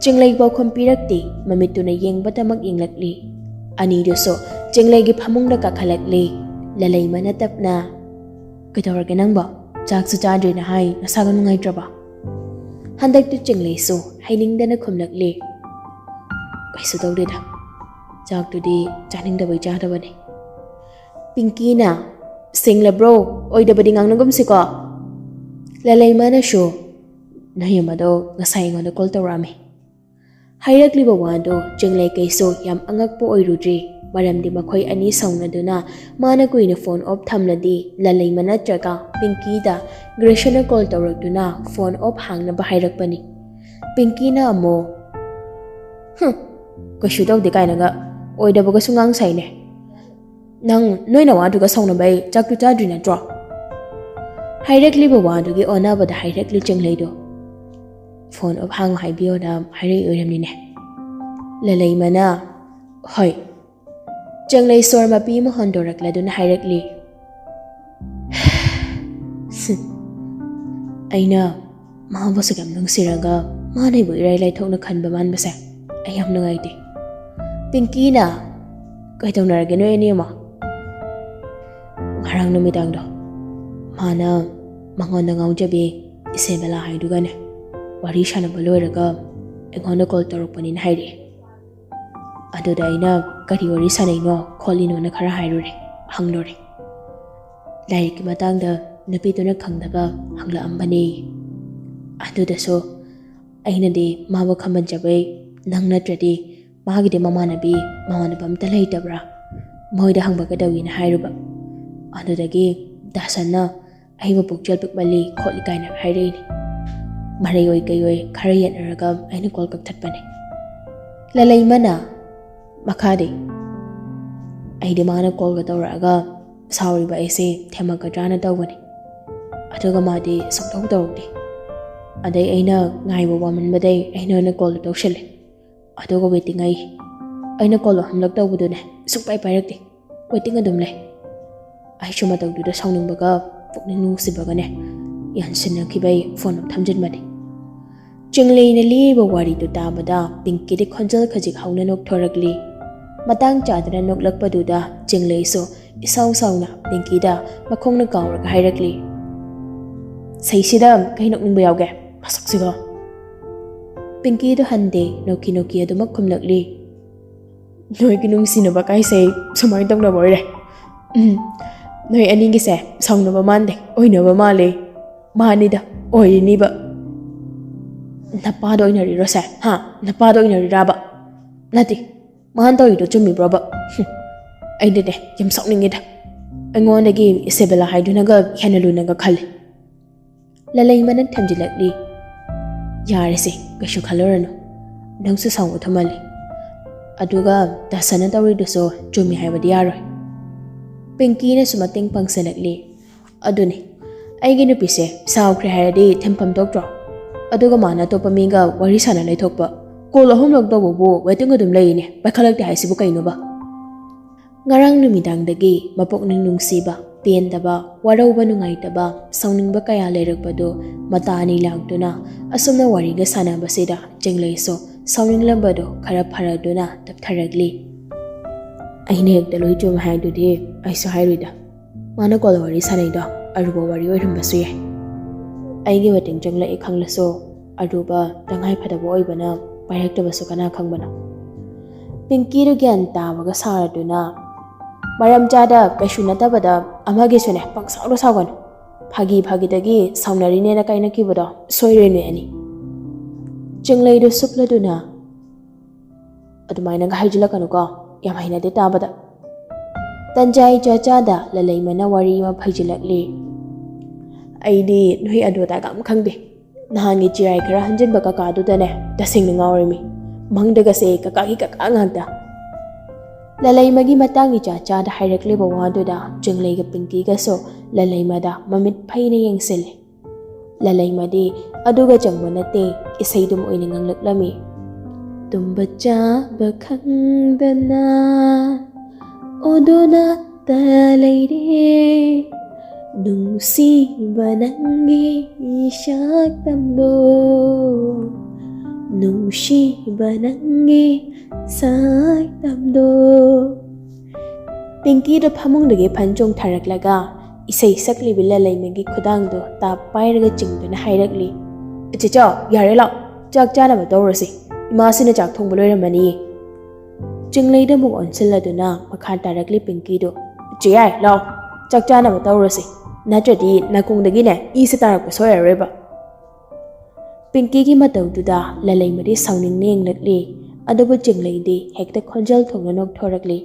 ꯆꯤꯡꯂꯩ ꯄꯥꯎꯈꯨꯝ ꯄꯤꯔꯛꯇꯦ, ꯃꯃꯤꯠꯇꯨꯅ ꯌꯦꯡꯕꯇꯃꯛ ꯌꯦꯡꯂꯛꯂꯤ꯫ ꯑꯅꯤꯗꯨꯁꯨ ꯆꯤꯡꯂꯩꯒꯤ ꯐꯃꯨꯡꯗ ꯀꯥꯈꯠꯂꯛꯂꯤ꯫ ꯂꯂꯩꯃꯅ ꯇꯞꯅ, "ꯀꯩꯗꯧꯔꯒꯦ ꯅꯪꯕꯣ? ꯆꯥꯛꯁꯨ ꯆꯥꯗ꯭ꯔꯤꯅ ꯍꯥꯏ, ꯅꯁꯥꯒ ꯅꯨꯡꯉꯥꯏꯇ꯭ꯔꯕ?" ꯍꯟꯗꯛꯇꯤ ꯆꯤꯡꯂꯩꯁꯨ ꯍꯩꯅꯤꯡꯗꯅ ꯈꯨꯝꯂꯛꯂꯤ꯫ "ꯀꯩꯁꯨ ꯇꯧꯗꯦꯗ, ꯆꯥꯛꯇꯨꯗꯤ ꯆꯥꯅꯤꯡꯗꯕꯩ ꯆꯥꯗꯕꯅꯤ꯫" ꯄꯤꯡꯀꯤꯅ, "ꯁꯦꯡꯂꯕ꯭ꯔꯣ? ꯑꯣꯏꯗꯕꯗꯤ ꯉꯥꯡꯅꯒꯨꯝꯁꯤꯀꯣ꯫" ꯂꯂꯩꯃꯅꯁꯨ, "ꯅꯣꯏ ꯑꯃꯗꯣ ꯉꯁꯥꯏ ꯑꯩꯉꯣꯟꯗ ꯀꯣꯜ ꯇꯧꯔꯛꯑꯝꯃꯤ꯫" ꯍꯥꯏꯔꯛꯂꯤꯕ ꯋꯥꯗꯣ ꯆꯤꯡꯂꯩ ꯀꯩꯁꯨ ꯌꯥꯝ ꯑꯉꯛꯄ ꯑꯣꯏꯔꯨꯗ꯭ꯔꯤ, ꯃꯔꯝꯗꯤ ꯃꯈꯣꯏ ꯑꯅꯤ ꯁꯥꯎꯅꯗꯨꯅ ꯃꯥꯅ ꯀꯨꯏꯅ ꯐꯣꯟ ꯑꯣꯐ ꯊꯝꯂꯗꯤ ꯂꯂꯩꯃ ꯅꯠꯇ꯭ꯔꯒ ꯄꯤꯡꯀꯤꯗ ꯒ꯭ꯔꯦꯁꯅ ꯀꯣꯜ ꯇꯧꯔꯛꯇꯨꯅ ꯐꯣꯟ ꯑꯣꯐ ꯍꯥꯡꯅꯕ ꯍꯥꯏꯔꯛꯄꯅꯤ꯫ ꯄꯤꯡꯀꯤꯅ ꯑꯃꯨꯛ, "ꯍꯨꯝ, ꯀꯩꯁꯨ ꯇꯧꯗꯦ ꯀꯥꯏꯅꯒ ꯑꯣꯏꯗꯕꯒꯁꯨ ꯉꯥꯡ ꯁꯥꯏꯅꯦ꯫ ꯅꯪ ꯅꯣꯏ ꯅꯋꯥꯗꯨꯒ ꯁꯥꯎꯅꯕꯩ ꯆꯥꯛꯇꯨ ꯆꯥꯗ꯭ꯔꯤ ꯅꯠꯇ꯭ꯔꯣ?" ꯍꯥꯏꯔꯛꯂꯤꯕ ꯋꯥꯗꯨꯒꯤ ꯑꯣꯟꯅꯕꯗ ꯍꯥꯏꯔꯛꯂꯤ ꯆꯤꯡꯂꯩꯗꯣ꯫ "ꯐꯣꯟ ꯑꯣꯐ ꯍꯥꯡꯉꯣ ꯍꯥꯏꯕꯤꯌꯣꯅ ꯍꯥꯏꯔꯛꯏ ꯑꯣꯏꯔꯝꯅꯤꯅꯦ꯫" ꯂꯂꯩꯃꯅ, "ꯍꯣꯏ꯫" ꯆꯤꯡꯂꯩ ꯁꯣꯔ ꯃꯄꯤ ꯑꯃ ꯍꯣꯟꯗꯣꯔꯛꯂꯗꯨꯅ ꯍꯥꯏꯔꯛꯂꯤ, "ꯑꯩꯅ ꯃꯥꯕꯨ ꯑꯁꯨꯛ ꯌꯥꯝ ꯅꯨꯡꯁꯤꯔꯒ ꯃꯥꯅ ꯑꯩꯕꯨ ꯏꯔꯥꯏ ꯂꯥꯏꯊꯣꯛꯅ ꯈꯟꯕ ꯃꯥꯟꯕꯁꯦ ꯑꯩ ꯌꯥꯝ ꯅꯨꯡꯉꯥꯏꯇꯦ꯫" ꯄꯤꯡꯀꯤꯅ, "ꯀꯩꯗꯧꯅꯔꯒꯦ ꯅꯣꯏ ꯑꯅꯤ ꯑꯃ?" "ꯉꯔꯥꯡ ꯅꯨꯃꯤꯗꯥꯡꯗꯣ ꯃꯥꯅ ꯃꯉꯣꯟꯗ ꯉꯥꯎꯖꯕꯤ ꯏꯁꯦꯕꯦꯂꯥ ꯍꯥꯏꯗꯨꯒꯅꯦ ꯋꯥꯔꯤ ꯁꯥꯟꯅꯕ ꯂꯣꯏꯔꯒ ꯑꯩꯉꯣꯟꯗ ꯀꯣꯜ ꯇꯧꯔꯛꯄꯅꯤꯅ ꯍꯥꯏꯔꯛꯑꯦ꯫ ꯑꯗꯨꯗ ꯑꯩꯅ ꯀꯔꯤ ꯋꯥꯔꯤ ꯁꯥꯟꯅꯩꯅꯣ ꯈꯣꯠꯂꯤꯅꯣꯅ ꯈꯔ ꯍꯥꯏꯔꯨꯔꯦ, ꯍꯪꯂꯨꯔꯦ꯫ ꯂꯥꯏꯔꯤꯛꯀꯤ ꯃꯇꯥꯡꯗ ꯅꯨꯄꯤꯗꯨꯅ ꯈꯪꯗꯕ ꯍꯪꯂꯛꯑꯝꯕꯅꯦ꯫ ꯑꯗꯨꯗꯁꯨ ꯑꯩꯅꯗꯤ ꯃꯥꯕꯨ ꯈꯝꯕꯟꯖꯕꯩ ꯅꯪ ꯅꯠꯇ꯭ꯔꯗꯤ ꯃꯥꯒꯤꯗꯤ ꯃꯃꯥꯟꯅꯕꯤ, ꯃꯃꯥꯟꯅꯕ ꯑꯝꯇ ꯂꯩꯇꯕ꯭ꯔꯥ? ꯃꯣꯏꯗ ꯍꯪꯕ ꯀꯩꯗꯧꯏꯅ ꯍꯥꯏꯔꯨꯕ꯫ ꯑꯗꯨꯗꯒꯤ ꯗꯥꯁꯟꯅ ꯑꯩꯕꯨ ꯄꯨꯛꯆꯦꯜ ꯄꯤꯛꯃꯜꯂꯤ ꯈꯣꯠꯂꯤ ꯀꯥꯏꯅ ꯍꯥꯏꯔꯛꯏꯅꯦ꯫ ꯃꯔꯩ ꯑꯣꯏ ꯀꯩ ꯑꯣꯏ ꯈꯔ ꯌꯦꯠꯅꯔꯒ ꯑꯩꯅ ꯀꯣꯜ ꯀꯛꯊꯠꯄꯅꯦ꯫" ꯂꯂꯩꯃꯅ ꯃꯈꯥꯗꯤ, "ꯑꯩꯗꯤ ꯃꯥꯅ ꯀꯣꯜꯒ ꯇꯧꯔꯛꯑꯒ ꯁꯥꯎꯔꯤꯕ ꯑꯩꯁꯦ ꯊꯦꯝꯃꯛꯀꯗ꯭ꯔꯥꯅ ꯇꯧꯕꯅꯦ꯫ ꯑꯗꯨꯒ ꯃꯥꯗꯤ ꯁꯨꯡꯇꯧ ꯇꯧꯔꯛꯇꯦ꯫ ꯑꯗꯩ ꯑꯩꯅ ꯉꯥꯏꯕ ꯋꯥꯃꯟꯕꯗꯩ ꯑꯩꯅ ꯑꯣꯏꯅ ꯀꯣꯜꯗꯣ ꯇꯧꯁꯜꯂꯦ꯫ ꯑꯗꯨꯒ ꯋꯦꯇꯤꯡ ꯑꯩ ꯑꯩꯅ ꯀꯣꯜ ꯑꯍꯨꯝꯂꯛ ꯇꯧꯕꯗꯨꯅꯦ, ꯁꯨꯡꯄꯥꯏ ꯄꯥꯏꯔꯛꯇꯦ꯫ ꯋꯦꯇꯤꯡ ꯑꯗꯨꯝ ꯂꯩ꯫ ꯑꯩꯁꯨ ꯃꯇꯧꯗꯨꯗ ꯁꯥꯎꯅꯤꯡꯕꯒ ꯄꯨꯛꯅꯤꯡ ꯅꯨꯡꯁꯤꯕꯒꯅꯦ ꯌꯥꯟꯁꯤꯟꯅꯈꯤꯕꯩ ꯐꯣꯟ ꯑꯃ ꯊꯝꯖꯤꯟꯕꯅꯤ꯫ ꯆꯤꯡꯂꯩꯅ ꯂꯤꯔꯤꯕ ꯋꯥꯔꯤꯗꯨ ꯇꯥꯕꯗ ꯄꯤꯡꯀꯤꯗꯤ ꯈꯣꯟꯖꯦꯜ ꯈꯖꯤꯛ ꯍꯧꯅ ꯅꯣꯛꯊꯣꯔꯛꯂꯤ꯫ ꯃꯇꯥꯡ ꯆꯥꯗꯅ ꯅꯣꯛꯂꯛꯄꯗꯨꯗ ꯆꯤꯡꯂꯩꯁꯨ ꯏꯁꯥꯎ ꯁꯥꯎꯅ ꯄꯤꯡꯀꯤꯗ ꯃꯈꯣꯡꯅ ꯀꯥꯎꯔꯒ ꯍꯥꯏꯔꯛꯂꯤ, "ꯁꯩꯁꯤꯗ ꯀꯩ ꯅꯣꯛꯅꯤꯡꯕ ꯌꯥꯎꯒꯦ? ꯃꯁꯛꯁꯤꯒ!" ꯄꯤꯡꯀꯤꯗꯨ ꯍꯟꯗꯦ, ꯅꯣꯛꯀꯤ ꯅꯣꯛꯀꯤ ꯑꯗꯨꯃꯛ ꯈꯨꯝꯂꯛꯂꯤ, "ꯅꯣꯏꯒꯤ ꯅꯨꯡꯁꯤꯅꯕ ꯀꯥꯏꯁꯦ ꯁꯨꯃꯥꯏꯅ ꯇꯧꯅꯕ ꯑꯣꯏꯔꯦ꯫ ꯎꯝ, ꯅꯣꯏ ꯑꯅꯤꯒꯤꯁꯦ ꯁꯥꯎꯅꯕ ꯃꯥꯟꯗꯦ, ꯑꯣꯏꯅꯕ ꯃꯥꯜꯂꯦ꯫ ꯃꯥꯅꯤꯗ, ꯑꯣꯏꯔꯤꯅꯤꯕ꯫ ꯅꯄꯥꯗ ꯑꯣꯏꯅꯔꯤꯔꯣꯁꯦ? ꯍꯥ? ꯅꯄꯥꯗ ꯑꯣꯏꯅꯔꯤꯔꯥꯕ? ꯅꯠꯇꯦ, ꯃꯥꯅ ꯇꯧꯔꯤꯗꯣ ꯆꯨꯝꯃꯤꯕ꯭ꯔꯣꯕ? ꯍꯨꯝ, ꯑꯩꯗꯤꯅꯦ ꯌꯥꯝ ꯁꯥꯎꯅꯤꯡꯉꯤꯗ꯫ ꯑꯩꯉꯣꯟꯗꯒꯤ ꯏꯁꯦꯕꯦꯂꯥ ꯍꯥꯏꯗꯨꯅꯒ ꯍꯦꯟꯅ ꯂꯨꯅꯒ ꯈꯜꯂꯤ꯫" ꯂꯂꯩꯃꯅ ꯊꯦꯝꯖꯤꯜꯂꯛꯂꯤ, "ꯌꯥꯔꯦꯁꯦ, ꯀꯩꯁꯨ ꯈꯜꯂꯨꯔꯅꯨ꯫ ꯅꯪꯁꯨ ꯁꯥꯎꯕ ꯊꯨꯃꯜꯂꯤ꯫ ꯑꯗꯨꯒ ꯗꯥꯁꯅ ꯇꯧꯔꯤꯗꯨꯁꯨ ꯆꯨꯝꯃꯤ ꯍꯥꯏꯕꯗꯤ ꯌꯥꯔꯣꯏ꯫" ꯄꯤꯡꯀꯤꯅꯁꯨ ꯃꯇꯦꯡ ꯄꯥꯡꯁꯤꯜꯂꯛꯂꯤ, "ꯑꯗꯨꯅꯤ, ꯑꯩꯒꯤ ꯅꯨꯄꯤꯁꯦ ꯁꯥꯎꯈ꯭ꯔꯦ ꯍꯥꯏꯔꯗꯤ ꯊꯦꯝꯐꯝ ꯊꯣꯛꯇ꯭ꯔꯣ? ꯑꯗꯨꯒ ꯃꯥꯅ ꯑꯇꯣꯞꯄ ꯃꯤꯒ ꯋꯥꯔꯤ ꯁꯥꯟꯅ ꯂꯩꯊꯣꯛꯄ꯫ ꯀꯣꯜ ꯑꯍꯨꯝꯂꯛ ꯇꯧꯕꯕꯨ ꯋꯦꯇꯤꯡ ꯑꯗꯨꯝ ꯂꯩꯌꯦꯅꯦ, ꯄꯥꯏꯈꯠꯂꯛꯇꯦ ꯍꯥꯏꯁꯤꯕꯨ ꯀꯩꯅꯣꯕ?" ꯉꯔꯥꯡ ꯅꯨꯃꯤꯗꯥꯡꯗꯒꯤ ꯃꯄꯨꯛꯅꯤꯡ ꯅꯨꯡꯁꯤꯕ, ꯄꯦꯟꯗꯕ, ꯋꯥꯔꯧꯕ, ꯅꯨꯡꯉꯥꯏꯇꯕ, ꯁꯥꯎꯅꯤꯡꯕ ꯀꯌꯥ ꯂꯩꯔꯛꯄꯗꯨ ꯃꯇꯥ ꯑꯅꯤ ꯂꯥꯛꯇꯨꯅ ꯑꯁꯨꯝꯅ ꯋꯥꯔꯤꯒ ꯁꯥꯟꯅꯕꯁꯤꯗ ꯆꯤꯡꯂꯩꯁꯨ ꯁꯥꯎꯅꯤꯡꯂꯝꯕꯗꯨ ꯈꯔ ꯐꯔꯗꯨꯅ ꯇꯞꯊꯔꯛꯂꯤ꯫ "ꯑꯩꯅ ꯍꯦꯛꯇ ꯂꯣꯏ ꯆꯨꯝꯃꯦ ꯍꯥꯏꯗꯨꯗꯤ ꯑꯩꯁꯨ ꯍꯥꯏꯔꯣꯏꯗ꯫ ꯃꯥꯅ ꯀꯣꯜ ꯋꯥꯔꯤ ꯁꯥꯟꯅꯩꯗꯣ ꯑꯔꯨꯕ ꯋꯥꯔꯤ ꯑꯣꯏꯔꯝꯕꯁꯨ ꯌꯥꯏ꯫ ꯑꯩꯒꯤ ꯋꯦꯇꯤꯡ ꯆꯪꯂꯛꯑꯦ ꯈꯪꯂꯁꯨ ꯑꯔꯨꯕ ꯇꯉꯥꯏ ꯐꯗꯕ ꯑꯣꯏꯕꯅ ꯄꯥꯏꯔꯛꯇꯕꯁꯨ ꯀꯅꯥ ꯈꯪꯕꯅꯣ?" ꯄꯤꯡꯀꯤꯗꯨ ꯒ꯭ꯌꯥꯟ ꯇꯥꯕꯒ ꯁꯥꯔꯗꯨꯅ, "ꯃꯔꯝ ꯆꯥꯗ ꯀꯩꯁꯨ ꯅꯠꯇꯕꯗ ꯑꯃꯒꯤꯁꯨꯅꯦ ꯄꯪꯁꯥꯎꯗ ꯁꯥꯎꯒꯅꯨ꯫ ꯐꯥꯒꯤ ꯐꯥꯒꯤꯗꯒꯤ ꯁꯥꯎꯅꯔꯤꯅꯦꯅ ꯀꯥꯏꯅꯈꯤꯕꯗꯣ ꯁꯣꯏꯔꯣꯏ ꯅꯣꯏ ꯑꯅꯤ꯫" ꯆꯤꯡꯂꯩꯗꯨ ꯁꯨꯞꯂꯗꯨꯅ, "ꯑꯗꯨꯃꯥꯏꯅꯒ ꯍꯥꯏꯖꯤꯜꯂꯛꯀꯅꯨꯀꯣ, ꯌꯥꯝ ꯍꯩꯅꯗꯦ ꯇꯥꯕꯗ꯫" ꯇꯟꯖꯥ ꯏꯆꯥ ꯆꯥꯗ ꯂꯂꯩꯃꯅ ꯋꯥꯔꯤ ꯑꯃ ꯐꯩꯖꯤꯜꯂꯛꯂꯤ꯫ "ꯑꯩꯗꯤ ꯅꯣꯏ ꯑꯗꯨ ꯑꯗꯥꯒ ꯑꯝ ꯈꯪꯗꯦ꯫ ꯅꯍꯥꯟꯒꯤ ꯆꯤꯔꯥꯏ ꯈꯔ ꯍꯟꯖꯤꯟꯕ ꯀꯀꯥꯗꯨꯗꯅꯦ ꯇꯁꯦꯡꯅ ꯉꯥꯎꯔꯦꯃꯤ꯫ ꯃꯪꯗꯒꯁꯦ ꯀꯀꯥꯒꯤ ꯀꯀꯥ ꯉꯥꯛꯇ꯫" ꯂꯂꯩꯃꯒꯤ ꯃꯇꯥꯡ ꯏꯆꯥ ꯆꯥꯗ ꯍꯥꯏꯔꯛꯂꯤꯕ ꯋꯥꯗꯨꯗ ꯆꯤꯡꯂꯩꯒ ꯄꯤꯡꯀꯤꯒꯁꯨ ꯂꯂꯩꯃꯗ ꯃꯃꯤꯠ ꯐꯩꯅ ꯌꯦꯡꯁꯤꯜꯂꯤ꯫ ꯂꯂꯩꯃꯗꯤ ꯑꯗꯨꯒ ꯆꯪꯕ ꯅꯠꯇꯦ, ꯏꯁꯩꯗꯨꯝ ꯑꯣꯏꯅ ꯉꯪꯂꯛꯂꯝꯃꯤ꯫ ꯇꯨꯝꯕ ꯆꯥꯕ ꯈꯪꯗꯅ ꯑꯣꯗꯣꯅꯥꯠꯇ ꯂꯩꯔꯦ꯫ ꯅꯨꯡꯁꯤꯕ ꯅꯪꯒꯤ ꯁꯛꯇꯝꯗꯣ, ꯅꯨꯡꯁꯤꯕ ꯅꯪꯒꯤ ꯁꯛꯇꯝꯗꯣ꯫ ꯄꯤꯡꯀꯤꯗꯣ ꯐꯃꯨꯡꯗꯒꯤ ꯐꯟ ꯆꯣꯡꯊꯔꯛꯂꯒ ꯏꯁꯩ ꯁꯛꯂꯤꯕꯤ ꯂꯂꯩꯃꯒꯤ ꯈꯨꯗꯥꯡꯗꯣ ꯇꯥꯞ ꯄꯥꯏꯔꯒ ꯆꯤꯡꯗꯨꯅ ꯍꯥꯏꯔꯛꯂꯤ, "ꯆꯦꯆꯥꯎ, ꯌꯥꯔꯦ, ꯂꯥꯛ, ꯆꯥꯛ ꯆꯥꯅꯕ ꯇꯧꯔꯁꯤ꯫ ꯏꯃꯥꯁꯤꯅ ꯆꯥꯛ ꯊꯣꯡꯕ ꯂꯣꯏꯔꯝꯃꯅꯤꯌꯦ꯫" ꯆꯤꯡꯂꯩꯗ ꯑꯃꯨꯛ ꯑꯣꯟꯁꯤꯜꯂꯗꯨꯅ ꯃꯈꯥ ꯇꯥꯔꯛꯂꯤ ꯄꯤꯡꯀꯤꯗꯣ, "ꯆꯦ ꯌꯥꯏ, ꯂꯥꯛꯑꯣ, ꯆꯥꯛ ꯆꯥꯅꯕ ꯇꯧꯔꯁꯤ꯫ ꯅꯠꯇ꯭ꯔꯗꯤ ꯅꯥꯀꯣꯡꯗꯒꯤꯅꯦ ꯏꯁꯦ ꯇꯥꯔꯛꯄ ꯁꯣꯏꯔꯔꯣꯏꯕ꯫" ꯄꯤꯡꯀꯤꯒꯤ ꯃꯇꯧꯗꯨꯗ ꯂꯂꯩꯃꯗꯤ ꯁꯥꯎꯅꯤꯡꯅ ꯌꯦꯡꯂꯛꯂꯤ꯫ ꯑꯗꯨꯕꯨ ꯆꯤꯡꯂꯩꯗꯤ ꯍꯦꯛꯇ ꯈꯣꯟꯖꯦꯜ ꯊꯣꯛꯅ ꯅꯣꯛꯊꯣꯔꯛꯂꯤ꯫